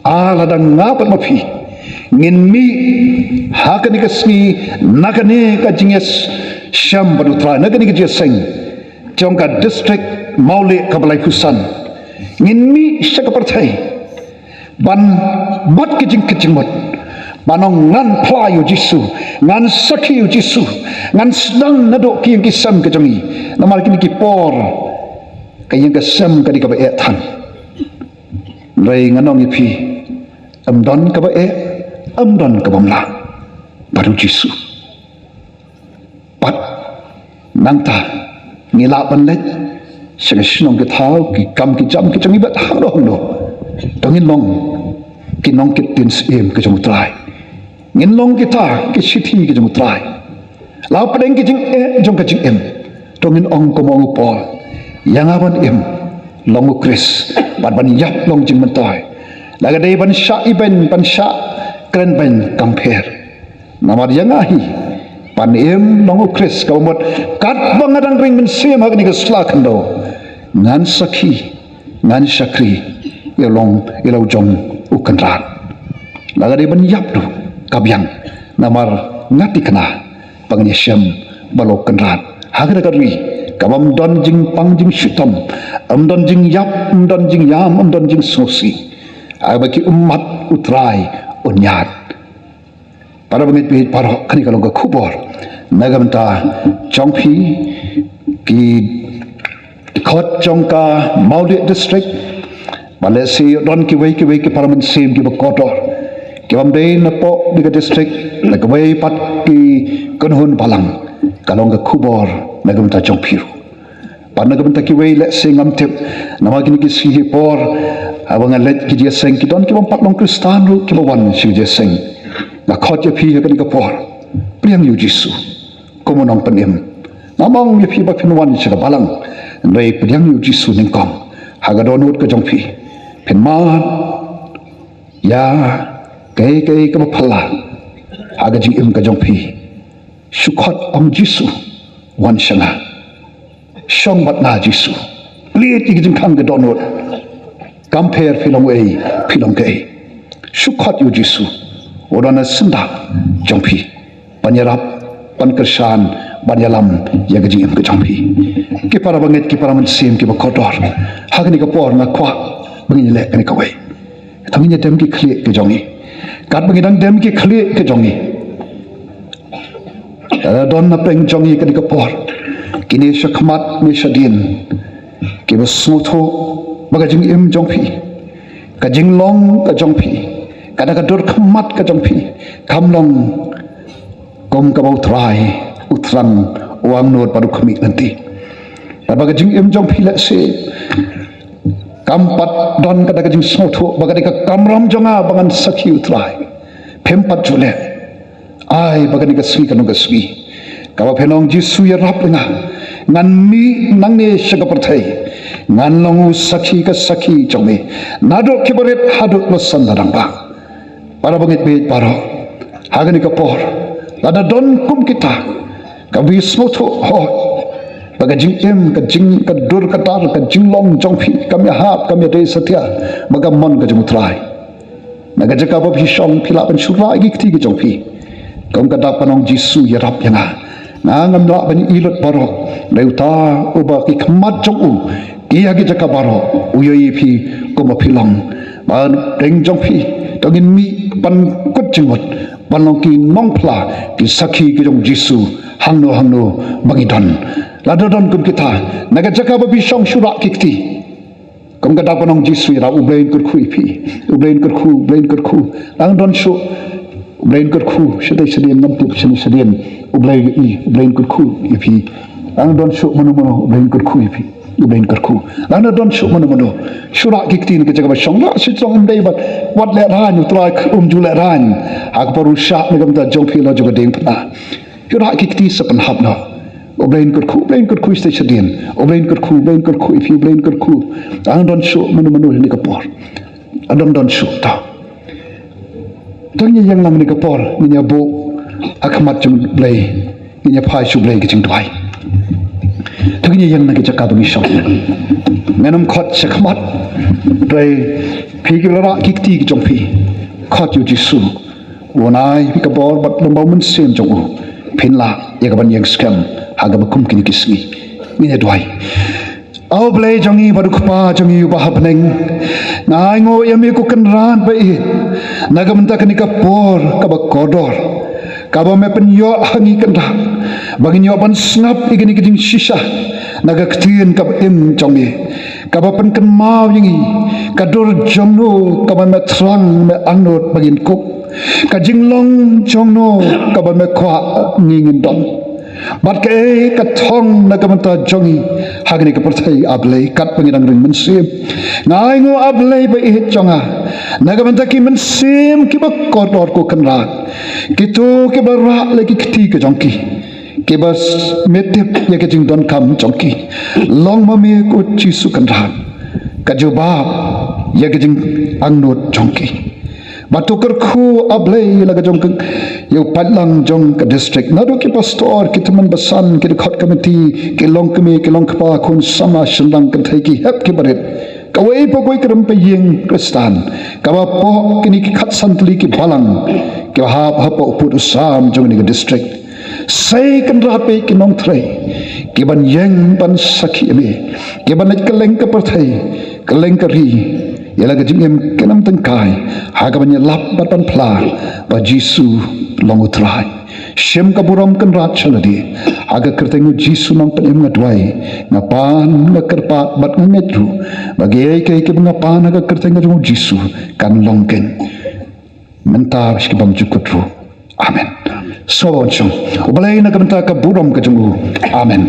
Ah, lada nga bad ma phi ngin mih ha kane ka sngi na kane ka jingïashem bad U Trai, na kane ka jingïaseng jong ka district Mawlieh kaba laiphew san, ngin mih sha ka pyrthei ban bat ka jingkit jingmut, ban ong ngan phla ïa U Jisu, ngan sakhi ïa U Jisu, ngan sdang naduh ki ïing ki sem ka jong ngi. Namar kine ki por ka ïing ka sem ka dei kaba eh than. Hynrei ngan ong ïa phi, ym don kaba eh, ym don kaba mlak bad U Jisu. Pat nangta ngi lah ban leit sha ka shnong ka thaw, ki kam ki jam ki jong ngi bad hangno hangno. To ngin long ki nongkit ktien syiem ka jong U Trai. Ngin long kita ki shithi ka jong U Trai. La pdeng ki jingeh jong ka jingim, to ngin ong kumba ong u Paul, ïa nga ban im long U Khrist, bad ban ïap long jingmyntoi. La ka dei ban shah ibeiñ, ban shah krenbeiñ, kam pher. Namar ïa nga hi, ban im long U Khrist, kaba mut katba nga dang ring mynsiem ha kane ka sla khyndew, ngan sakhi, ngan shakri ïa long, ïa la u jong U Kynrad. La ka dei ban ïap ruh, ka biang, namar nga thikna ba ngan ïashem bad la U Kynrad ha kata ka ri kabym don jingpang jingshitom, ym don jingïap, ym don jingïam, ym don jingsngewsih. Haba ki ummat U Trai un ïaid. Para bangeit baieit baroh, kane ka long ka khubor na ka bynta jong phi, ki khot jong ka Mawlieh District. Bad lehse don kiwei kiwei ki para mynsiem kiba kordor, kibym dei napoh kane ka district, na kiwei pat ki kynhun balang. Ka long ka khubor na ka bynta jong phi ruh. Bad na ka bynta kiwei lehse ngam tip, namar kine ki sngi ki por, haba nga leit ki jingïaseng, ki don kibym pat long Khristan ruh kiba wan sha ki jingïaseng. Nga khot ïa phi ha kane ka por, pdiang ïa U Jisu kum u nongpynim. Ngam ong ïa phi ba phin wan sha ka balang, hynrei pdiang ïa U Jisu nyngkong ha ka dohnud ka jong phi. Phin mad ïa kaei kaei kaba phylla ha ka jingim ka jong phi. Shu khot, ong, Jisu, wan sha nga. Shong bad nga, Jisu. Plie ïa ka jingkhang ka dohnud. Kam pher phi long ei, phi long kaei. Shu khot ïa U Jisu. U don ha syndah jong phi, ban ïarap, ban kyrshan, ban ïalam ïa ka jingim ka jong phi. Ki para bangeit, ki para mynsiem kiba kordor, ha kane ka por nga kwah ba ngin leh kane kawei. To ngin ïa dem ki khlieh ki jong ngi. Katba ngi dang dem ki khlieh ki jong ngi, lada don na pdeng jong ngi ha kane ka por kine sha khmat ne shadien kiba sngewthuh ba ka jingim jong phi, ka jinglong ka jong phi, kata ka dur khmat ka jong phi, kam long kum kaba U Trai u thrang, u angnud bad u khmih lynti. Bad ba ka jingim jong phi lehse kam pat don kata ka jingsngewthuh ba ka dei ka kamram jong nga ba ngan sakhi ïa U Trai. Phim pat ju leh. Ai ba kane ka sngi kan long ka sngi kaba phin ong, Jisu, ïarap ïa nga. Ngan mih nangne sha ka pyrthei, Ngan long u sakhi ka sakhi jong me, naduh ki barit haduh la san la dang ba. Para bangeit bangeit baroh, ha kane ka por, lada don kum kita, ka bi sngewthuh hoi, ba ka jingim, ka jing, ka dur ka dar, ka jinglong jong phi, kam ïahap, kam ïadei satia, ba ka mon ka jong u Trai. Na ka jaka ba phi shong phi lah ban shu rah ïa ki kti ki jong phi. Kum ka dak ban ong Jisu ïarap ïa nga. Nga ngam lah ban ïa i lut baroh. Dei uta uba ki khmat jong u ki ha ki jaka baroh u ïohi ïa phi kum ba phi long. Ba dei jong phi to ngin mih ban kut jingmut ban long ki nongphla ki sakhi ki jong Jisu hangno hangno ba ngi don. Lada don kum kita na ka jaka ba phi shong shu rah ki kti. Kum ka dak ban ong Jisu ïarap, U Blei un kyrkhu ïa phi. U Blei un kyrkhu, U Blei un kyrkhu. Dang don shuh. U Blei un kyrkhu, shatei shadien ngam tip shane shadien. U Blei ïa i, U Blei un kyrkhu ïa phi. Dang don shuh mano mano, U Blei un kyrkhu ïa phi. U Blei un kyrkhu. Dang don shuh mano mano. Shu rah ki kti na ka jaka ba shong, rah shu jong, ym dei bad wat lehraiñ, U Trai um ju lehraiñ. Ha ka por u shah na ka bynta jong phi la jong ka diengphna. Shu rah ki kti sa pynhap noh. U Blei un kyrkhu, U Blei un kyrkhu shatei shadien. U Blei un kyrkhu, U Blei un kyrkhu ïa phi, U Blei un kyrkhu. Dang don shuh mano mano ha kane ka por. Dang don shuh ta. To ngin ïeng lang ha kane ka por, ngin ïa buh ha khmat jong U Blei, ngin ïa phai sha U Blei ka jingduwai. To ngin ïeng na ka jaka ba ngi shong. Ngin ym khot sha khmat. Hynrei phi ki la rah ki kti ki jong phi, khot ïa U Jisu. Un ai ïa phi ka bor bad lem bad U Mynsiem jong u, phin lah ïa ka ban ïeng skhem ha kaba kum kine ki sngi. Ngin ïa duwai. A U Blei jong ngi bad U Kpa jong ngi uba ha bneng, nga ainguh ïa me ko Kynrad ba ïeit na ka bynta kane ka por kaba kordor, kaba me pynïoh ha ngi Kynrad ba ngin ïoh ban sngap ïa kine ki jingshisha na ka ktien kaba im jong me, kaba pynkynmaw ïa ngi ka dur jong no kaba me thrang, me angnud ba ngin kup, ka jinglong jong no kaba me kwah ngi ngin don, bad kaei ka thong na ka bynta jong ngi ha kane ka pyrthei. A Blei, katba ngi dang ring mynsiem, nga ainguh A Blei ba ïeit jong nga, na ka bynta ki mynsiem kiba kordor ko Kynrad, kito kiba rah la ki kti ki jong ki, kiba s-, me tip ïa ka jingdonkam jong ki. Long ma me ko Jisu Kynrad ka jubab ïa ka jingangnud jong ki. Bad to kyrkhu A Blei la ka jong ka, ïa u paidlang jong ka district, naduh ki pastor, ki tymmen basan, ki dkhot komiti, ki longkmie, ki longkpa, khun samla, shynrang kynthei, ki hep ki barit, kawei pa kawei ka rympei ïing Khristan kaba pok kine ki khatsan tylli ki balang kiba hap hapoh u pud u sam jong kane ka district. Sei Kynrad peit ki nongtrei ki ban ïeng ban sakhi ïa me, ki ban leit kylleng ka pyrthei, kylleng ka ri, ïa la ka jingim kin ym tyngkai, ha ka ban ïalap bad ban phla ba Jisu long U Trai. Shim ka burom Kynrad sha lade, ha ka kyrteng U Jisu Nongpynim nga duwai, nga pan, nga kyrpad bad nga ngeit ruh ba kiei kiei kiba nga pan ha ka kyrteng ka jong U Jisu kan long keiñ. Mynta bad sha ki bymjukut ruh. Amen. Sngewbha ban shong. U Blei na ka bynta ka burom ka jong u. Amen.